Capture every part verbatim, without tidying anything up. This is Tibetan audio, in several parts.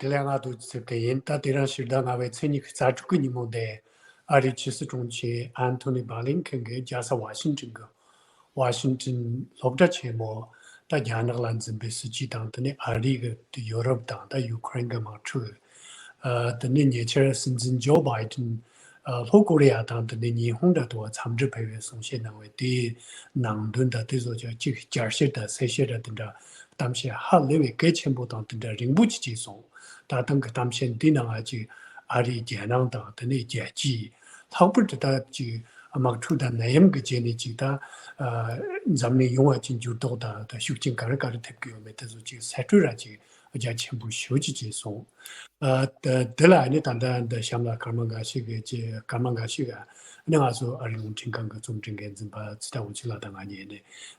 དེ་ལས་ང་དུ་ཚིག་གི་ཡིན། ད་དེ་རིང་ཕྱི་ཟླ་ལྔ་པའི་ཚེས་ཉི་ཤུ་རྩ་དྲུག་གི་ཉིན་མོ་འདི་ཨ་རིའི་ཕྱི་སྲིད་དྲུང་ཆེ་ཨན་ཐོ་ནི་བྷ་ལིན་ཁེན་གྱིས་རྒྱལ་ས་ཝ་ཤིང་ཏོན་གྱི་ཝ་ཤིང་ཏོན་སློབ་གྲྭ་ཆེན་མོ་ད་རྒྱ་ནག་ལ་འཛིན་པའི་སྲིད་ཇུས་དང་། དེ་ནས་ཨ་རི་གི་ཡུ་རོབ་དང་ད་ཡུ་ཁུ་རེན་གྱི་དམག་འཁྲུག་ཨ་དེ་ནས་ཉེ་ཆར་སྲིད་འཛིན་ཇོ་བྷའི་ཏིན་ཨ་ལྷོ་ཀོ་རི་ཡ་དང་དེ་ནས་ཉི་ཧོང་འདྲ་དུ་བ་འཚམས་འདྲི་ཕེབས་པའི་གསུང་བཤད་གནང་བའི་དེའི་ནང་དོན་དང་དེ་ཚོ་ཅིག་བསྐྱར་བཤད་དང་གསལ་བཤད་ར་དེ་འདྲ་གཏམ་བཤད་ཧ་ལས་པའི་གལ་ཆེན་པོ་དང་དེ་འདྲ་རིང་པོ་ཅིག་བྱས་སོང་། ད་ཐེངས་ཀྱི་གཏམ་བཤད་འདི་ནང་ང་ཅིག་ཨ་རི་རྒྱལ་ནང་དང་དེ་ནས་རྒྱལ་སྤྱི་ལྷག་པར་དུ་ད་ཅིག་དམག་འཁྲུག་དང་ནད་ཡམས་ཀྱི་རྗེས་ནས་ཅིག་ད་ཨ་འཛམ་གླིང་ཡོངས་བ་ཅིག་འགྱུར་ལྡོག་དང་ད་ཤུགས་རྐྱེན་ག་རེ་ག་རེ་ཐེབས་ཀྱི་ཡོད་མེད་དེ་ཚོ་ཅིག་གསལ་སྤྲོད་ར་ཅིག་རྒྱ་ཆེན་པོ་ཞེ་པོ་ཅིག་བྱས་སོང་། ཨ་ད་དེ་ལ་ཨ་ནི་ད་ལྟ་འདི་གཤམ་ལ་སྐར་མ་འགའ་ཤས་ཀྱི་ཅིག་སྐར་མ་འགའ་ཤས་ཀྱི་ཨ་ནི་ང་ཚོ་ཨ་རི་རླུང་འཕྲིན་ཁང་གི་རྩོམ་སྒྲིག་འགན་འཛིན་པ་ཚེ་བརྟན་དབང་ཕྱུག་ལགས་དང་ང་གཉིས་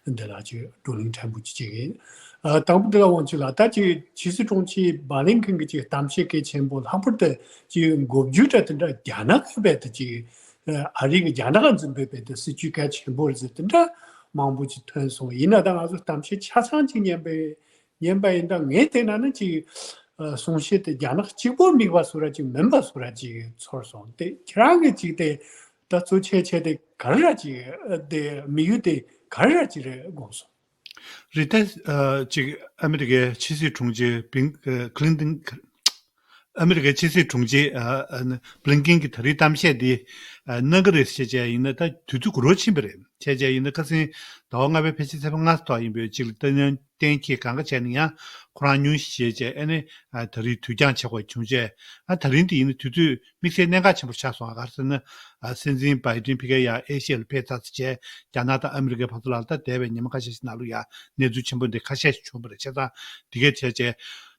ནས་འདི་ལ་ཅིག་བགྲོ་གླེང་ཕྲན་བུ་ཅིག་བྱེད་ཀྱི་ཡིན། ཨ་དང་པོ་འདི་ལ་དབང་ཕྱུག་ལགས། ད་ཅིག་ཕྱི་སྲིད་དྲུང་ཆེ་བྷ་ལིན་ཁེན་གྱི་ཅིག་གཏམ་བཤད་གལ་ཆེན་པོ་ལྷག་པར་དུ་ཅིག་འགོ་བརྗོད་འདྲ་དེ་འདྲ་རྒྱ་ནག་གི་རྦད་དེ་ཅིག་ཨ་རི་གི་རྒྱ་ནག་འཛིན་པའི་རྦད་དེ་སྲིད་ཇུས་གལ་ཆེན་པོ་རེད་ཟེར་དེ་འདྲ་མང་པོ་ཅིག་ཐོན་སོང་། ཡིན་ན་ད་ང་ཚོ་གཏམ་བཤད་ཆ་ཚང་ཅིག་ཉན་པའི་ཉན་པ་ཡིན་ད་ངས་བལྟས་ན་ནི་ཅིག་ཨ་གསུང་བཤད་དེ་རྒྱ་ནག་གཅིག་པོ་དམིགས་པ་བཟོ་ར་ཅིག་མིན་པ་བཟོ་ར་ཅིག་ཚོར་སོང་། དེ་ཁྱེད་རང་གིས་ཅིག་དེ་ད་གཙོ་ཆེ་ཆེ་དེ་ག་རེ་ར་ཅིག་ཨ་དེ་དམིགས་ཡུལ་དེ་ག་རེ་ར་ཅིག་རེད་དགོངས་སོང་། རེད་དེ། ཨ་ཅིག་ཨ་མི་རི་ཀའི་ཕྱི་སྲིད་དྲུང་ཆེ་བིན་ཨ་ཁི་ལིན་ཏན། ཨ་མི་རི་ཀའི་ཕྱི་སྲིད་དྲུང་ཆེ་ཨ་ཨ་ནི་བྷི་ལིན་ཀིན་གྱིས་ད་རེས་གཏམ་བཤད་འདི་ཨ་གནང་གི་རེད་ཟེར་བྱས་ཡིན་ན་ད་དུས་ཚོད་འགོར་བ་ཕྱིན་པ་རེད། བྱས་བྱས་ཡིན་ན་ཁ་སང་ཟླ་བ་ལྔ་པའི་ཕལ་ཆེར་ཚེས་པ་ལྔ་ཙམ་ཐོག་ཡིན་པའི་ཅིག་ལ་ལྟ་ཉན་གཏན་འཁེལ་གང་ག་བྱས་ན་ཡང་ཁོ་རང་སྙུང་གཞི་བྱས་བྱས་ཨ་ནི་ཨ་ད་རེས་དུས་འགྱངས་བྱེད་དགོས་བྱུང་བྱས། ཨ་ད་རིང་འདི་ཡིན་ན་དུས་ཚོད་དམིགས་བསལ་གནད་འགག་ཆེན་པོ་ཆགས་སོང་། ག་རེ་ཟེར་ན་ཨ་སྲིད་འཛིན་བྷའི་ཏིན་ཕ་གིར་ཡར་ཨེ་ཤི་ཡ་ལ་ཕེབས་ཚར་ཚར་བྱས་རྒྱ་ནག་དང་ཨ་མི་རི་ཀའི་བར་དུ་ལ་ད་འདས་པའི་ཉི་མ་ཁ་ཤས་ཤིག་ནང་ལོགས་ཡ་གནས་ཚུལ་ཆེན་པོ་འདི་ཁ་ཤས་ཤིག་བྱུང་བ་རེད། བྱས་ཙང་འདི་གས་བྱས་བྱས་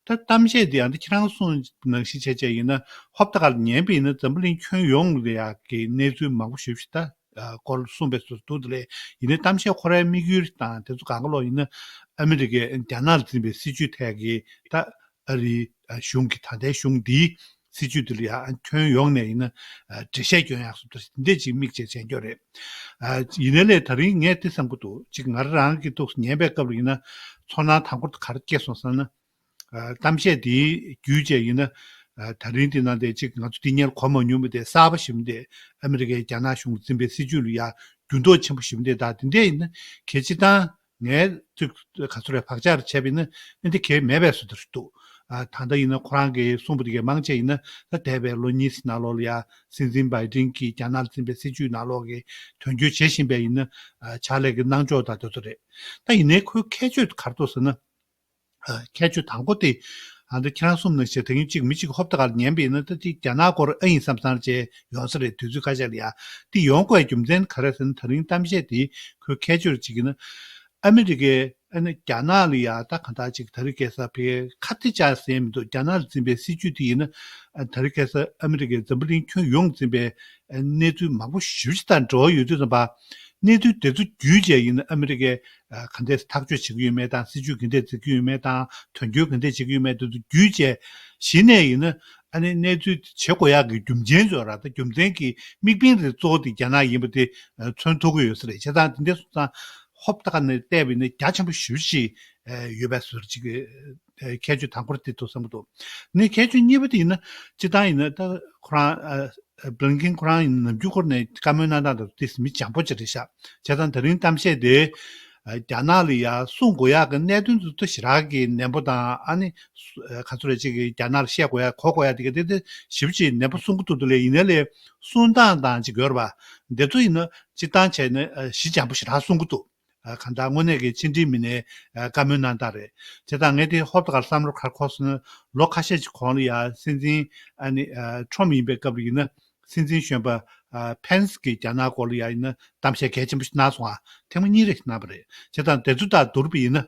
ད་གཏམ་བཤད་འདི་ཡང་འདི་ཁྱེད་རང་གསུངས་ནང་བཞིན་བྱས་བྱས་ཡིན་ན་ཧོབ་ཏ་ག་ལ་ཉན་པ་ཡིན་ན་འཛམ་བུ་གླིང་ཁྱོན་ཡོངས་ལ་ཡ་གི་གནས་ཚུལ་མང་པོ་ཞེ་པོ་ཞིག་ད་སྐོར་གསུངས་པའི་བཟོ་འདུག་དེ་ལས་ཡིན་ནའི་གཏམ་བཤད་ཁོ་རའི་དམིགས་ཡུལ་དང་དེ་ཚོ་གང་ག་ལོག་ཡིན་ན་ཨ་མི་རི་ཀའི་རྒྱ་ནག་ལ་འཛིན་པའི་སྲིད་ཇུས་ཐད་ཀྱི་ད་ཨ་རིའི་གཞུང་གི་ད་ལྟའི་གཞུང་འདིའི་སྲིད་ཇུས་འདི་ལ་ཡང་ཁྱོན་ཡོངས་ནས་ཡིན་ན་འགྲེལ་བཤད་སྐྱོན་ཡག་སོ་དེ་འདྲ་ཅིག་དམིགས་བྱས་བྱས་སྐྱོ་རེད། ཡིན་ནའི་ལས་ད་རིང་ངས་དེ་བསམ་གྱི་འདུག་ཅིག་ང་རང་གི་ཐོག་ཉན་པའི་སྐབས་ལ་ཡིན་ན་ཚོར་སྣང་དང་པོ་ག་རེ་སྐྱེས་སོང་ཟེར་ན། གཏམ་བཤད་འདིའི་བརྒྱུད་བྱས་ཡིན་ན། ད་རིང་འདི་ནང་དེ་ཅིག་ང་ཚོ་འདི་སྔོན་གོ་མ་མྱོང་མི་དེ་གསར་པ་ཞིག་མི་དེ་ཨ་མི་རི་ཀའི་རྒྱ་ནག་གཞུང་འཛིན་པའི་སྲིད་ཇུས་ལ་ཡང་འགྱུར་ལྡོག་ཆེན་པོ་ཞིག་མི་དེ་དང་དེ་འདྲ་ཡིན་ན་གལ་ཆེ་སྟངས། ངས་ཚིག་ག་ཚོད་རེ་བག་ཆགས་རེ་བྱས་པ་ཡིན་ན་ཨེ་འདི་གལ་མེད་པའི་བཟོ་འདྲ་ཞིག་འདུག་ཨ་ད་ལྟ་ཡིན་ན་ཁོ་རང་གིས་གསུངས་པ་དེ་གའི་མང་ཆེ་ཡིན་ན་ད་འདས་པའི་ལོ་གཉིས་ནང་ལོགས་ལ་ཡ་སྲིད་འཛིན་བྷའི་ཏིན་གྱིས་རྒྱ་ནག་ལ་འཛིན་པའི་སྲིད་ཇུས་ནང་ལོགས་ཀྱི་དོན་འཁྱོལ་བྱེད་བཞིན་པའི་ཡིན་ན་ཨ་ཕྱག་ལས་ཀྱི་གནང་ཕྱོགས་དང་དེ་ཚོ་རེད། ད་ཡིན་ནའི་ཁོའི་ཁྱད་ཆོས་ག་རེ་འདུག་ཟེར་ན། ཨ་ཁྱད་ཆོས་དང་པོ་དེ་ཨ་འདི་ཁྱེད་རང་གསུངས་ནང་བཞིན་དེ་རིང་གཅིག་མི་གཅིག་ཧོབ་ཏ་ག་ལ་ཉན་པ་ཡིན་ན་ད་ཅིག་རྒྱ་ནག་སྐོར་ཨེ་ཡིན་བསམ་བསམ་བྱས་ཡོང་ས་རེད། དུས་ཚོད་ཁ་ཤས་ལ་ཡ་དེ་ཡོང་དགོས་རྒྱུ་མཚན་ག་རེ་ཟེར་ན་ད་རིང་གཏམ་བཤད་དེ་ཁོའི་ཁྱད་ཆོས་གཅིག་ཡིན་ན། ཨ་མི་རི་ཀའི་ཨ་ནི་རྒྱ་ནག་ལ་ཡ་ད་གང་ལྟར་ཅིག་ད་རེས་ཁ་སང་ཕ་གིར་ཁ་གཏད་བཅག་ཟེར་མི་འདུག་རྒྱ་ནག་ལ་འཛིན་པའི་སྲིད་ཇུས་དེ་ཡིན་ན་ཨ་ད་རེས་ཁ་སང་ཨ་མི་རི་ཀའི་འཛམ་བུ་གླིང་ཁྱོན་ཡོངས་འཛིན་པའི་ཨ་གནས་ཚུལ་མང་པོ་ཞེ་པོ་ཅིག་དང་འབྲེལ་བ་ཡོད་དུས་ཙམ་པ། གནས་ཚུལ་དེ་ཚོ་བརྒྱུད་བྱས་ཡིན་ན་ཨ་མི་རི་ཀས་ཨ་ག་འདྲས་ཐག་གཅོད་བྱེད་ཀྱི་ཡོད་མེད་དང་། སྲིད་ཇུས་ག་འདྲས་འཛིན་གྱི་ཡོད་མེད་དང་། དོན་འཁྱོལ་ག་འདྲས་བྱེད་ཀྱི་ཡོད་མེད་དེ་ཚོ་བརྒྱུད་བྱས་གཞི་ནས་ཡིན་ན་ཨ་ནི་གནས་ཚུལ་དེ་བྱེད་དགོས་ཡག་གི་རྒྱུ་མཚན་ཚོ་ར་ད་རྒྱུ་མཚན་གྱི་དམིགས་འབེན་དེ་གཙོ་བོ་དེ་རྒྱ་ནག་ཡིན་པ་དེ་མཚོན་ཐུབ་ཀྱི་ཡོད་ས་རེད། བྱས་ཙང་དེ་འདྲས་སོང་ཙང་ཧོབ་ཏ་ག་ནས་བལྟས་པ་ཡིན་ན་རྒྱ་ཆེན་པོ་ཞེ་པོ་ཅིག་ཡོད་པའི་བཟོ་འདྲ་ཅིག་ཨ་ཁྱད་ཆོས་དང་པོ་དེ་འདུག་བསམ་གྱི་འདུག་ནི་ཁྱད་ཆོས་གཉིས་པ་དེ་ཡིན་ན་སྤྱིར་བཏང་ཡིན་ན་ད་ཁོ་རང་ཨ་ཨ་བྷི་ལིན་ཀིན་ཁོ་རང་ཡིན་ན་ནམ་རྒྱུན་སྐོར་ནས་བཀའ་མོལ་གནང་སྟངས་དང་དེ་མི་འཇམ་པོ་ཅིག་རེད་ཤག་བྱས་ཙང་ད་རིང་གཏམ་བཤད་དེ་ཨ་རྒྱ་ནག་ལ་ཡ་གསུང་དགོས་ཡག་གི་གནད་དོན་དེ་ཚོ་ཞེ་དྲག་གི་ནན་པོ་དང་། ཨ་ནི་སུ་ཨ་ག་ཚོད་རེད་ཅིག་གི་རྒྱ་ནག་ལ་བཤད་དགོས་ཡག་གོ་དགོས་ཡག་དེ་ག་དེ་དེ་ཞེ་པོ་ཅིག་ནན་པོ་གསུང་གི་འདུག་འདུག་ལས་ཡིན་ནའི་ལས་གསུང་སྟངས་དང་ཅིག་ཡོད་རེད་པ། འདི་ཚོ་ཡིན་ན་སྤྱིར་བཏང་བྱས་ན་ཨ་ཞེ་འཇམ་པོ་ཞེ་དྲག་གསུང་གི་འདུག་ཨ་གང་ལྟར་དངོས་གནས་ཀྱི་ཕྱི་འབྲེལ་མི་སྣས་ཨ་བཀའ་མོལ་གནང་སྟངས་རེད། བྱས་ཙང་ངས་དེ་ཧོབ་ཏ་ག་ལ་བསམ་བློ་ག་རེ་འཁོར་སོང་ན། ལོ་ཁ་ཤས་ཀྱི་གོང་ལ་ཡ་སྲིད་འཛིན་ཨ་ནི་ཨ་ཁྲོམ་ཡིན་པའི་སྐབས་ལ་ཡིན་ན་སྲིད་འཛིན་གཞོན་པ་ཨ་ཕེན་སི་གིས་རྒྱ་ནག་སྐོར་ལ་ཡ་ཡིན་ན་གཏམ་བཤད་གལ་ཆེན་པོ་ཞིག་གནང་སོང་ཨ། ཐེངས་མ་གཉིས་རེ་ཞིག་གནང་བ་རེད། བྱས་ཙང་དེ་ཚོ་དང་བསྡུར་བ་ཡིན་ན་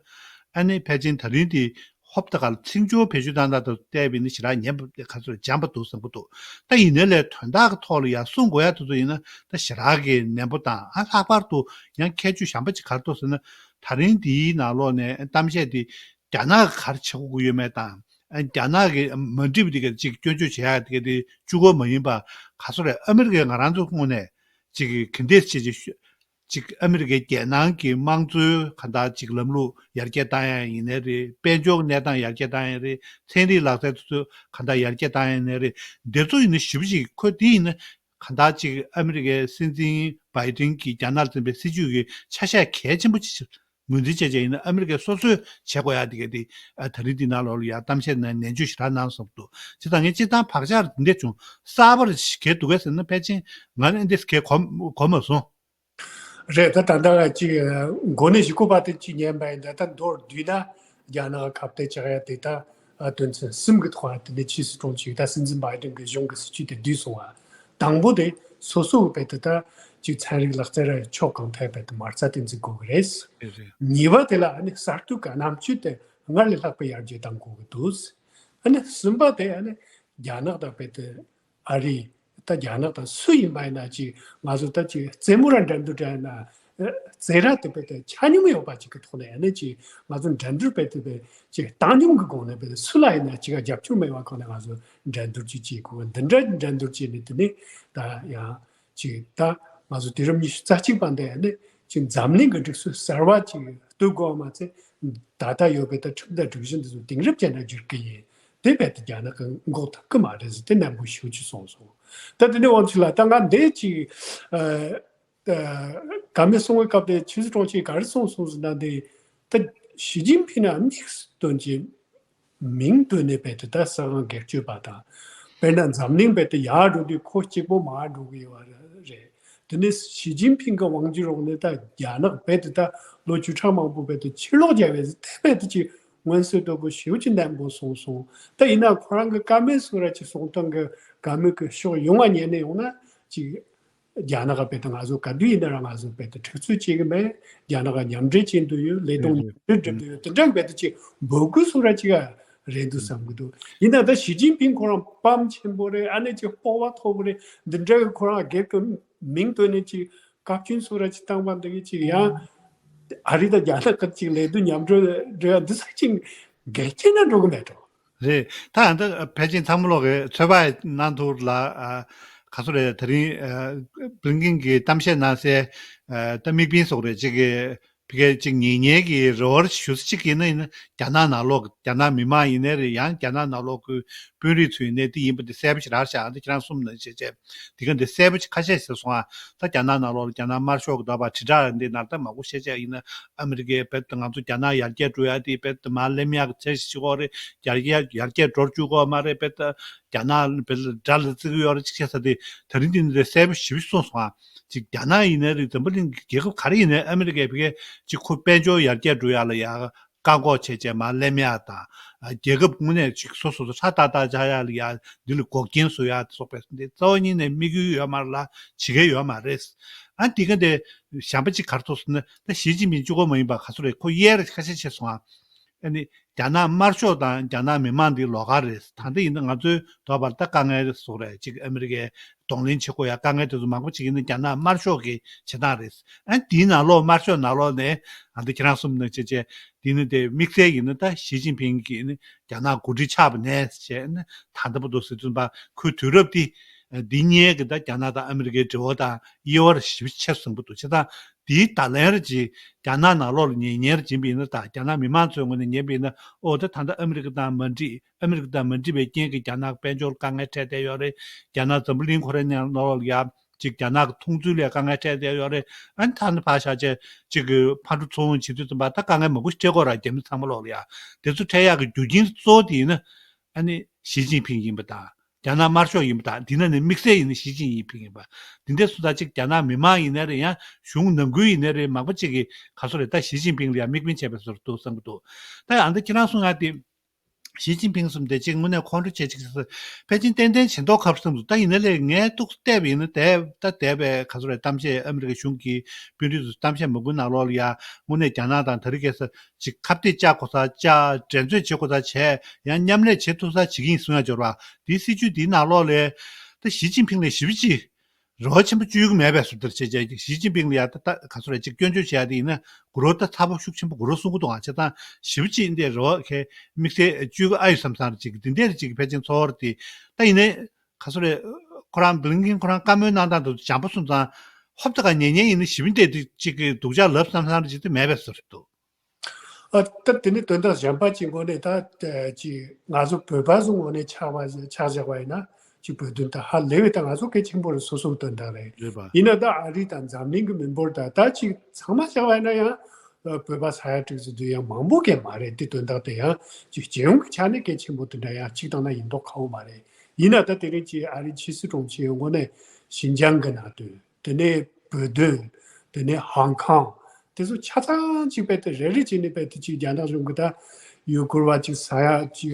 ཨ་ནི་ཕལ་ཆེར་ད་རིང་དེ་ཧོབ་ཏ་ག་ལ་ཚིག་སྦྱོར་བེད་སྤྱོད་གཏོང་སྟངས་དང་བལྟས་པ་ཡིན་ན་ཞེ་དྲག་ཉན་པ་ག་ཚོད་འཇམ་པ་འདུག་བསམ་གྱི་འདུག་ད་ཡིན་ནའི་ལས་དོན་དག་གི་ཐོག་ལ་ཡང་གསུང་དགོས་ཡག་དེ་ཚོ་ཡིན་ན་ད་ཞེ་དྲག་གི་ནན་པོ་དང་། ཨ་ལྷག་པར་དུ་ཡང་ཁྱད་ཆོས་གཞན་པ་ཅིག་ག་རེ་འདུག་ཟེར་ན། ད་རིང་འདིའི་ནང་ལོགས་ནས་གཏམ་བཤད་དེ་རྒྱ་ནག་གིས་ག་རེ་བྱེད་དགོས་ཀྱི་ཡོད་མེད་དང་། ཨ་རྒྱ་ནག་གིས་མ་འགྲིག་པ་དེ་ག་ཅིག་སྐྱོན་བརྗོད་བྱེད་ཡག་དེ་ག་དེ་གཅིག་པོ་མ་ཡིན་པ་ག་ཚོད་རེད། ཨ་མི་རི་ཀས་ང་རང་ཚོའི་ངོས་ནས་ཅིག་གི་འདེད་བྱེད་ཅིག་ཅིག་ཨ་མི་རི་ཀའི་རྒྱལ་ནང་གི་དམངས་གཙོའི་ག་འདྲ་ཅིག་ལམ་ལུགས་ཡར་རྒྱས་བཏང་ཡ་ཡིན་ནའི་རེད། དཔལ་འབྱོར་གནས་སྟངས་ཡར་རྒྱས་བཏང་ཡ་རེད། ཚན་རིག་ལག་རྩལ་དེ་ཚོ་ག་འདྲ་ཡར་རྒྱས་བཏང་ཡ་ཡིན་ནའི་རེད། འདི་ཚོ་ཡིན་ན་ཞེ་པོ་ཅིག་ཁོ་འདི་ཡིན་ན་ག་འདྲ་ཅིག་ཨ་མི་རི་ཀའི་སྲིད་འཛིན་བྷའི་ཏིན་གྱིས་རྒྱ་ནག་ལ་འཛིན་པའི་སྲིད་བྱུས་ཀྱི་ཆ་ཤས་གལ་ཆེན་པོ་ཅིག་ངོས་འཛིན་བྱས་བྱས་ཡིན་ན་ཨ་མི་རི་ཀས་སོ་སོས་བྱེད་དགོས་ཡ་དེ་ག་དེ་ཨ་ད་རིང་འདི་ནང་ལོགས་ལ་ཡ་གཏམ་བཤད་ནང་ནན་བརྗོད་ཞེ་དྲག་གནང་སོང་འདུག་བྱས་ཙང་ངས་སྤྱིར་བཏང་བག་ཆགས་འདི་འདྲ་བྱུང་གསར་པར་གལ་འདུག་གས་ཟེར་ན་ཕལ་ཆེར་ང་ནི་འདི་གལ་གོ་གོ་མ་སོང་། རེད། ད་ད་ལྟ་ཅིག་འགོ་ནས་ཞིག་སྐུ་པ་དེ་ཅིག་ཉན་པ་ཡིན་ད་ད་མདོར་བསྡུས་ན་རྒྱ་ནག་ཁ་གཏད་བཅག་ཡ་དེ་ད་དོན་ཚན་གསུམ་གི་ཐོག་ལ་དེ་ནས་ཕྱིས་སུ་གྲོང་ཆུང་ད་སྲིད་འཛིན་བྷའི་ཏིན་གྱི་གཞུང་གི་སྲིད་བྱུས་དེ་བསྡུས་སོང་བ། དང་པོ་དེ་སོ་སོ་གི་བེད་དེ་ད་ཅིག་ཚན་རིག་ལག་རྩལ་ར་ཕྱོགས་གང་ཐད་བེད་དེ་མ་རྩ་དེ་འཛིན་དགོས་གི་རེད། རེད་རེད། གཉིས་པ་དེ་ལ་ཨ་ནི་གསར་གཏོད་ཀྱི་རྣམ་དཔྱོད་དེ་སྔར་ལས་ལྷག་པའི་ཡར་རྒྱས་གཏང་དགོས་གི་འདུག་ཨ་ནི་གསུམ་པ་དེ་ཨ་ནི་རྒྱ་ནག་དང་བེད་དེ་ཨ་རི། ད་རྒྱ་ནག་དང་སུ་ཡིན་པ་ཡིན་ན་ཅིག་ང་ཚོ་ད་ཅིག་རྩེད་མོ་ར་འགྲན་བསྡུར་འདྲ་ཡིན་ན་རྩེད་ར་དེ་བེད་དེ་ཆ་སྙོམས་ཡོད་པ་ཅིག་གི་ཐོག་ནས་ཨ་ནི་ཅིག་ང་ཚོ་འགྲན་བསྡུར་བེད་དེ་བེད་ཅིག་བཏང་སྙོམས་ཀྱི་སྒོ་ནས་བེད་དེ་སུ་ལ་ཡིན་ན་ཅིག་རྒྱབ་སྐྱོར་མེད་པ་ཁོ་ནས་ང་ཚོ་འགྲན་བསྡུར་ཅིག་བྱེད་དགོས། འདི་འདྲ་འགྲན་བསྡུར་བྱས་ནས་དེ་ནས་ད་ཡང་ཅིག་ད་ང་ཚོ་དུས་རབས་ཉི་ཤུ་རྩ་གཅིག་པ་འདི་ཨ་ནི་ཅིག་འཛམ་གླིང་གི་སྒྲིག་སྲོལ་གསར་བ་ཅིག་གཏོད་དགོས་པ་མ་ཚད་ད་ལྟ་ཡོད་པའི་ད་ཁྲིམས་དང་སྒྲིག་གཞི་འདི་ཚོ་དེང་རབས་ཅན་ལ་བསྒྱུར་གི་ཡིན། དེ་བས་ཏེ་རྒྱ་ནག་གི་མགོ་ཐག་གི་མ་རེད་ཟེར་དེ་ནན་པོ་ཞུ་རྒྱུ་སོང་སོང་། ད་དེ་ནས་དབང་ཕྱུག་ལགས་ད་ང་འདི་ཅིག་ཨ་ཨ་བཀའ་མོལ་གསུང་བའི་སྐབས་དེ་ཆུ་ཚོད་གྲོང་ཁྱེར་ག་རེ་གསུངས་སོང་ཟེར་ན་འདི་ད་ཞི་ཅིན་ཕིན་ན་དམིགས་སུ་དོན་གྱི་མིང་བཏོན་ནས་བས་ཏེ་ད་ས་ཁང་སྒེར་གཅོད་པ་དང་། དཔེར་ན་འཛམ་གླིང་བས་ཏེ་ཡར་འགྲོ་དུས་ཁོ་གཅིག་པོ་མར་འགྲོ་གི་ཡོད་རེད། དེ་ནས་ཞི་ཅིན་ཕིན་གྱི་དབང་སྒྱུར་འོག་ནས་ད་རྒྱ་ནག་བས་ཏེ་ད་ལོ་བཅུ་ཕྲག་མང་པོ་བས་ཏེ་ཕྱིར་ལོག་བརྒྱབ་པས་དེ་བས་ཏེ་ཅིག་མངོན་གསལ་དོད་པོ་ཞེ་པོ་ཅིག་ནན་པོ་གསུངས་སོང་། ད་ཡིན་ན་ཁོ་རང་གི་བཀའ་མོལ་སོགས་ར་ཅིག་གསུང་སྟངས་ཀྱི་བཀའ་མོལ་གྱི་ཕྱོགས་ཡོངས་ལ་ཉན་ནས་ཡོང་ན་ཅིག་རྒྱ་ནག་ག་བས་ཏེ་ང་ཚོ་ག་དུས་ཡིན་ན་ར་ང་ཚོ་བས་ཏེ་འཁྲུག་རྩོད་བྱེད་ཀྱི་མེད། རྒྱ་ནག་ག་མཉམ་འབྲེལ་བྱེད་འདོད་ཡོད། ལས་དོན་མཉམ་འབྲེལ་སྒྲུབ་འདོད་ཡོད། དེ་འདྲ་བས་ཏེ་ཅིག་འབོད་སྐུལ་སོགས་ར་ཅིག་ག་རེད་འདུག་བསམ་གི་འདུག་ཡིན་ན་ད་ཞི་ཅིན་ཕིན་ཁོ་རང་པམ་ཆེན་པོ་རེད། ཨ་ནི་ཅིག་སྤོབས་པ་མཐོ་པོ་རེད། འདི་འདྲ་གི་ཁོ་རང་སྒེར་གྱི་མིང་བཏོན་ནས་ཅིག་བཀའ་བཀྱོན་སོགས་ར་ཅིག་བཏང་བ་འདི་གི་ཅིག་ཡང་ཨ་རི་དང་རྒྱ་ནག་གི་ཅིག་ལས་དོན་མཉམ་འབྲེལ་འབྲེལ་བ་འདི་ཚོ་ཅིག་འགལ་རྐྱེན་ན་འགྲོ་གི་མེད་འགྲོ། རེད། ད་ཨ་ད་ཕལ་ཆེར་ཚང་མ་ལོག་གི་ཚོད་དཔག་གནང་ཐུབ་ལ་ཨ་ག་ཚོད་རེད། ད་རིང་ཨ་བྷི་ལིན་ཀིན་གྱིས་གཏམ་བཤད་གནང་སའི་ཨ་ད་དམིགས་འབེན་སོགས་རེད་ཅིག་གི་ཕ་གིར་ཅིག་ཉེ་ཉེ་གི་རེ་བ་ཞུ་ས་ཅིག་ཡིན་ན་ཡིན་ན་རྒྱ་ནག་ནང་ལོགས་རྒྱ་ནག་མི་མང་ཡིན་ནའི་རེད། ཡང་རྒྱ་ནག་ནང་ལོགས་ཀྱི་དཔོན་རིགས་ཚོ་ཡིན་ནའི་དེ་ཡིན་པ་དེ་གསལ་པོ་ཞེ་དྲག་བཞག་ཨ་ད་ཁྱེད་རང་གསུམ་ནང་བྱས་བྱས་དེ་ག་འདི་གསལ་པོ་ཅིག་ཁ་ཤས་ཤིག་སོང་ཨ། ད་རྒྱ་ནག་ནང་ལོགས་ལ་རྒྱ་ནག་དམར་ཤོག་གི་ད་བར་དྲིལ་བསྒྲགས་འདི་ནང་ད་མང་པོ་བཤད་བྱས་ཡིན་ན་ཨ་མི་རི་ཀའི་བེད་དེ་ང་ཚོ་རྒྱ་ནག་ཡར་རྒྱས་འགྲོ་ཡ་དེ་བེད་དེ་མར་ལེན་ཡག་གི་བྱས་ཤིག་གོ་རེད། ཡར་རྒྱས་ཡར་རྒྱས་འགྲོ་བཅུག་གོ་མ་རེད། བེད་དེ་རྒྱ་ནག་བེད་དགྲ་ལ་བརྩི་གི་ཡོད་རེད་ཅིག་བཤད་ས་དེ་ད་རིང་འདི་ནི་གསལ་པོ་ཞེ་པོ་ཅིག་གསུངས་སོང་ཨ། ཅིག་རྒྱ་ནག་ཡིན་ནའི་རེད། འཛམ་བུ་གླིང་གི་རྒྱལ་ཁབ་ག་རེ་ཡིན་ནའི་ཨ་མི་རི་ཀས་ཕ་གིར་ཅིག་ཁོ་དཔལ་འབྱོར་ཡར་རྒྱས་འགྲོ་ཡ་ལ་ཡ་བཀག་འགོག་བྱས་བྱས་མར་ལེན་ཡ་དང་། རྒྱལ་ཁབ་དངོས་གནས་ཅིག་སོ་སོ་སོ་ཧྲ་ཏག་ཏག་ཆགས་ཡ་ལ་ཡ་འདི་ལ་འགོག་རྐྱེན་བཟོ་ཡ་སོགས་པའི་འདི་རྩ་བ་ཉིད་ནས་དམིགས་ཡུལ་ཡོད་མ་རེད་ལ་བྱེད་མཁན་ཡོད་མ་རེད། ཨ་འདི་ག་འདི་གཞན་པ་ཅིག་ག་རེ་ཐུག་སོང་ན་ད་ཞི་ཅིན་ཕིང་གཅིག་པོ་མ་ཡིན་པ་ག་ཚོད་རེད། ཁོ་གཡས་ར་ཁ་ཤས་ཆེ་སོང་ཨ། ཨ་ནི་རྒྱ་ནག་དམར་ཤོག་དང་རྒྱ་ནག་མི་མང་འདི་ལོགས་ཀ་རེད། ད་ལྟ་ཡིན་ན་ང་ཚོའི་འདོད་པར་ད་དཀའ་ངལ་བཟོ་རེད་ཅིག་ཨ་མི་རི་ཀའི་གདོང་ལེན་བྱེད་དགོས་ཡ་དཀའ་ངལ་དེ་ཚོ་མང་པོ་ཅིག་ཡིན་ན་རྒྱ་ནག་དམར་ཤོག་གི་བྱེད་སྟངས་རེད། ཨ་འདིའི་ནང་ལོགས་དམར་ཤོག་ནང་ལོགས་ནས་ཨ་འདི་ཁྱེད་རང་གསུམ་ནང་བྱས་བྱས་འདི་ནི་དེ་དམིགས་བསལ་ཡིན་ན་ད་ཞི་ཅིན་ཕིང་གིས་ནི་རྒྱ་ནག་འགོ་ཁྲིད་ཆགས་པ་ནས་བྱས་ནི་ད་ལྟ་བར་དུ་ཟེར་ཙམ་པ་ཁོའི་དུས་རབས་འདི་འདི་གཉིས་ཀྱི་ད་རྒྱ་ནག་དང་ཨ་མི་རི་ཀའི་འབྲེལ་བ་དང་དབྱེ་བ་ཞེ་པོ་ཆེ་ཟིན་པོ་འདུག་བྱས་ཙང་འདིའི་ད་ལན་རེ་ཅིག་རྒྱ་ནག་ནང་ལོགས་ལ་ཉན་ཉན་རེ་བྱིན་པ་ཡིན་ན་ད་རྒྱ་ནག་མི་མང་ཚོའི་ངོས་ནས་ཉན་པ་ཡིན་ན་ཨོ་ད་ད་ལྟ་ཨ་མི་རི་ཀ་དང་མ་འགྲིག་ཨ་མི་རི་ཀ་དང་མ་འགྲིག་པའི་རྐྱེན་གྱིས་རྒྱ་ནག་དཔལ་འབྱོར་དཀའ་ངལ་འཕྲད་བསྡད་ཡོད་རེད། རྒྱ་ནག་འཛམ་བུ་གླིང་ཁོ་རའི་ནང་ལོགས་ལ་ཡ་ཅིག་རྒྱ་ནག་གི་མཐོང་ཚུལ་ལ་དཀའ་ངལ་འཕྲད་བསྡད་ཡོད་རེད། ཨ་ནི་ད་ནི་ཕར་བཞག་བྱས་ཅིག་གི་ཕར་འགྲོ་ཚུར་འོང་བྱེད་དུས་ཙམ་པ་ད་དཀའ་ངལ་མང་པོ་ཞིག་འཕྲད་ཀྱི་ཡོད་རེད། རྒྱ་མི་ཚང་མ་ལོགས་ལ་ཡ་དེ་ཚོ་འཕྲད་ཡག་གི་རྒྱུ་རྐྱེན་གཙོ་བོ་དེ་ཡིན་ན་ཨ་ནི་ཞི་ཅིན་ཕིང་ཡིན་པ་དང་། རྒྱ་ནག་དམར་ཤོག་ཡིན་པ་དང་འདི་ན་ནི་དམིགས་བསལ་ཡིན་ན་ཞི་ཅིན་ཡིན་ཕིང་ཡིན་པ། འདི་འདྲ་སོང་ཙང་གཅིག་རྒྱ་ནག་མི་མང་ཡིན་ནའི་རེད། ཡང་གཞུང་ནང་ཁུལ་ཡིན་ནའི་རེད། མང་པོ་གཅིག་གིས་ག་ཚོད་རེད། ད་ཞི་ཅིན་ཕིང་ལ་ཡང་དམིགས་འབེན་བྱས་པའི་བཟོ་འདྲ་འདུག་བསམ་གྱི་འདུག་ད་ཡང་འདི་ཁྱེད་རང་གསུང་ཡག་དེ་ཞི་ཅིན་ཕིང་གསུམ་དེ་གཅིག་དངོས་གནས་ཁོང་ཁྲོ་བྱེད་ཅིག་ཕལ་ཆེར་ཏན་ཏན་བྱེད་མདོག་ཁ་པོ་བསམ་འདུག་ད་ཡིན་ན་ལས་ངས་ཏོག་ཙམ་བལྟས་པ་ཡིན་ན་དེ་ད་འདས་པའི་ག་ཚོད་རེད། གཏམ་བཤད་ཨ་མི་རི་ཀའི་གཞུང་གི་དཔོན་རིགས་ཚོས་གཏམ་བཤད་མང་པོའི་ནང་ལོགས་ལ་ཡང་དངོས་གནས་རྒྱ་ནག་དང་ད་རེས་ཁ་སང་ཅིག་ཁ་གཏད་བཅག་དགོས་ས་བཅག་འགྲན་རྩོད་བྱེད་དགོས་ས་བྱས་ཡང་མཉམ་ལས་བྱེད་ཐུབ་ས་བྱེད་ཀྱི་ཡིན་གསུང་ཡ་འབྱོར་བ་དེའི་སྲིད་བྱུས་དེའི་ནང་ལོགས་ལས་ད་ཞི་ཅིན་ཕིང་ལས་ཞེ་པོ་ཅིག་རེ་བ་ཆེན་པོ་བཅོལ་གྱི་མེད་པའི་བཟོ་འདྲ་བྱས་བྱས་ཞི་ཅིན་ཕིང་ལ་ཡ་ད་ད་ག་ཚོད་རེད་ཅིག་སྐྱོན་བརྗོད་བྱས་ཡ་དེ་ཡིན་ན་གུ་རུ་ད་ཚ་པོ་ཤུགས་ཆེན་པོ་གུ་རུ་གསུང་གི་འདུག་ཨང་། བྱས་ཙང་ཞེ་པོ་ཅིག་འདི་རེ་བ་གའི་དམིགས་བསལ་བཅོལ་གྱི་ཨ་ཡོད་བསམ་བསམ་རེ་ཅིག་འདི་འདྲས་རེ་ཅིག་ཕལ་ཆེར་ཚོར་བ་རེད་དེ། ད་ཡིན་ནའི་ག་ཚོད་རེད། ཁོ་རང་བྷི་ལིན་ཀིན་ཁོ་རང་བཀའ་མོལ་གནང་སྟངས་དེ་ཚོ་འཇམ་པོ་སོང་ཙང་ ཧོབ་ཏེ་ག་ཉན་ཉན་ཡིན་ན་ཞི་མི་དེ་དེ་གཅིག་གི་སྡུག་ཅག་ལབ་བསམ་བསམ་ཅིག་དེ་མེད་པའི་བཟོ་འདྲ་འདུག་ཨ་ད་དེ་ནི་དོན་དག་གཞན་པ་གཅིག་ངོས་ནས་ད་ཅིག་ང་ཚོ་བོད་པ་ཚོ་ངོས་ནས་ཆགས་པ་ཆགས་བཞག་པ་ཡིན་ན་ཅིག་བོད་དོན་ད་ཧ་ལས་པའི་ད་ང་ཚོ་གལ་ཆེན་པོ་རེད། སོ་སོའི་དོན་དག་རེད། རེད་པ། ཡིན་ན་ད་ཨ་རི་དང་འཛམ་གླིང་གི་མི་འབོར་ད་ད་ཅིག་ཚང་མ་བཞག་པ་ཡིན་ན་ཡང་བོད་པ་ས་ཡ་དྲུག་ཙམ་དུ་ཡང་མང་པོ་གལ་མ་རེད། དེ་དོན་དག་དེ་ཡང་ཅིག་རྒྱལ་ཡོངས་ཀྱི་ཆ་ནས་གལ་ཆེན་པོ་དེ་འདྲ་ཡང་གཅིག་དང་ན་ཡིན་མདོག་ཁ་པོ་མ་རེད། ཡིན་ན་ད་དེ་རིང་ཅིག་ཨ་རི་ཕྱི་སྲིད་དྲུང་ཆེ་ཡོང་ངོས་ནས་ཞིན་ཅང་གི་ནང་དོན། དེ་ནས་བོད་དོན། དེ་ནས་ཧང་ཀང་། དེ་ཚོ་ཆ་ཚང་གཅིག་རྦད་དེ་རེ་རེ་བྱས་ནས་རྦད་དེ་གཅིག་རྒྱ་ནག་གཞུང་གི་ད་ཡུ་གུར་བ་གཅིག་ས་ཡ་གཅིག་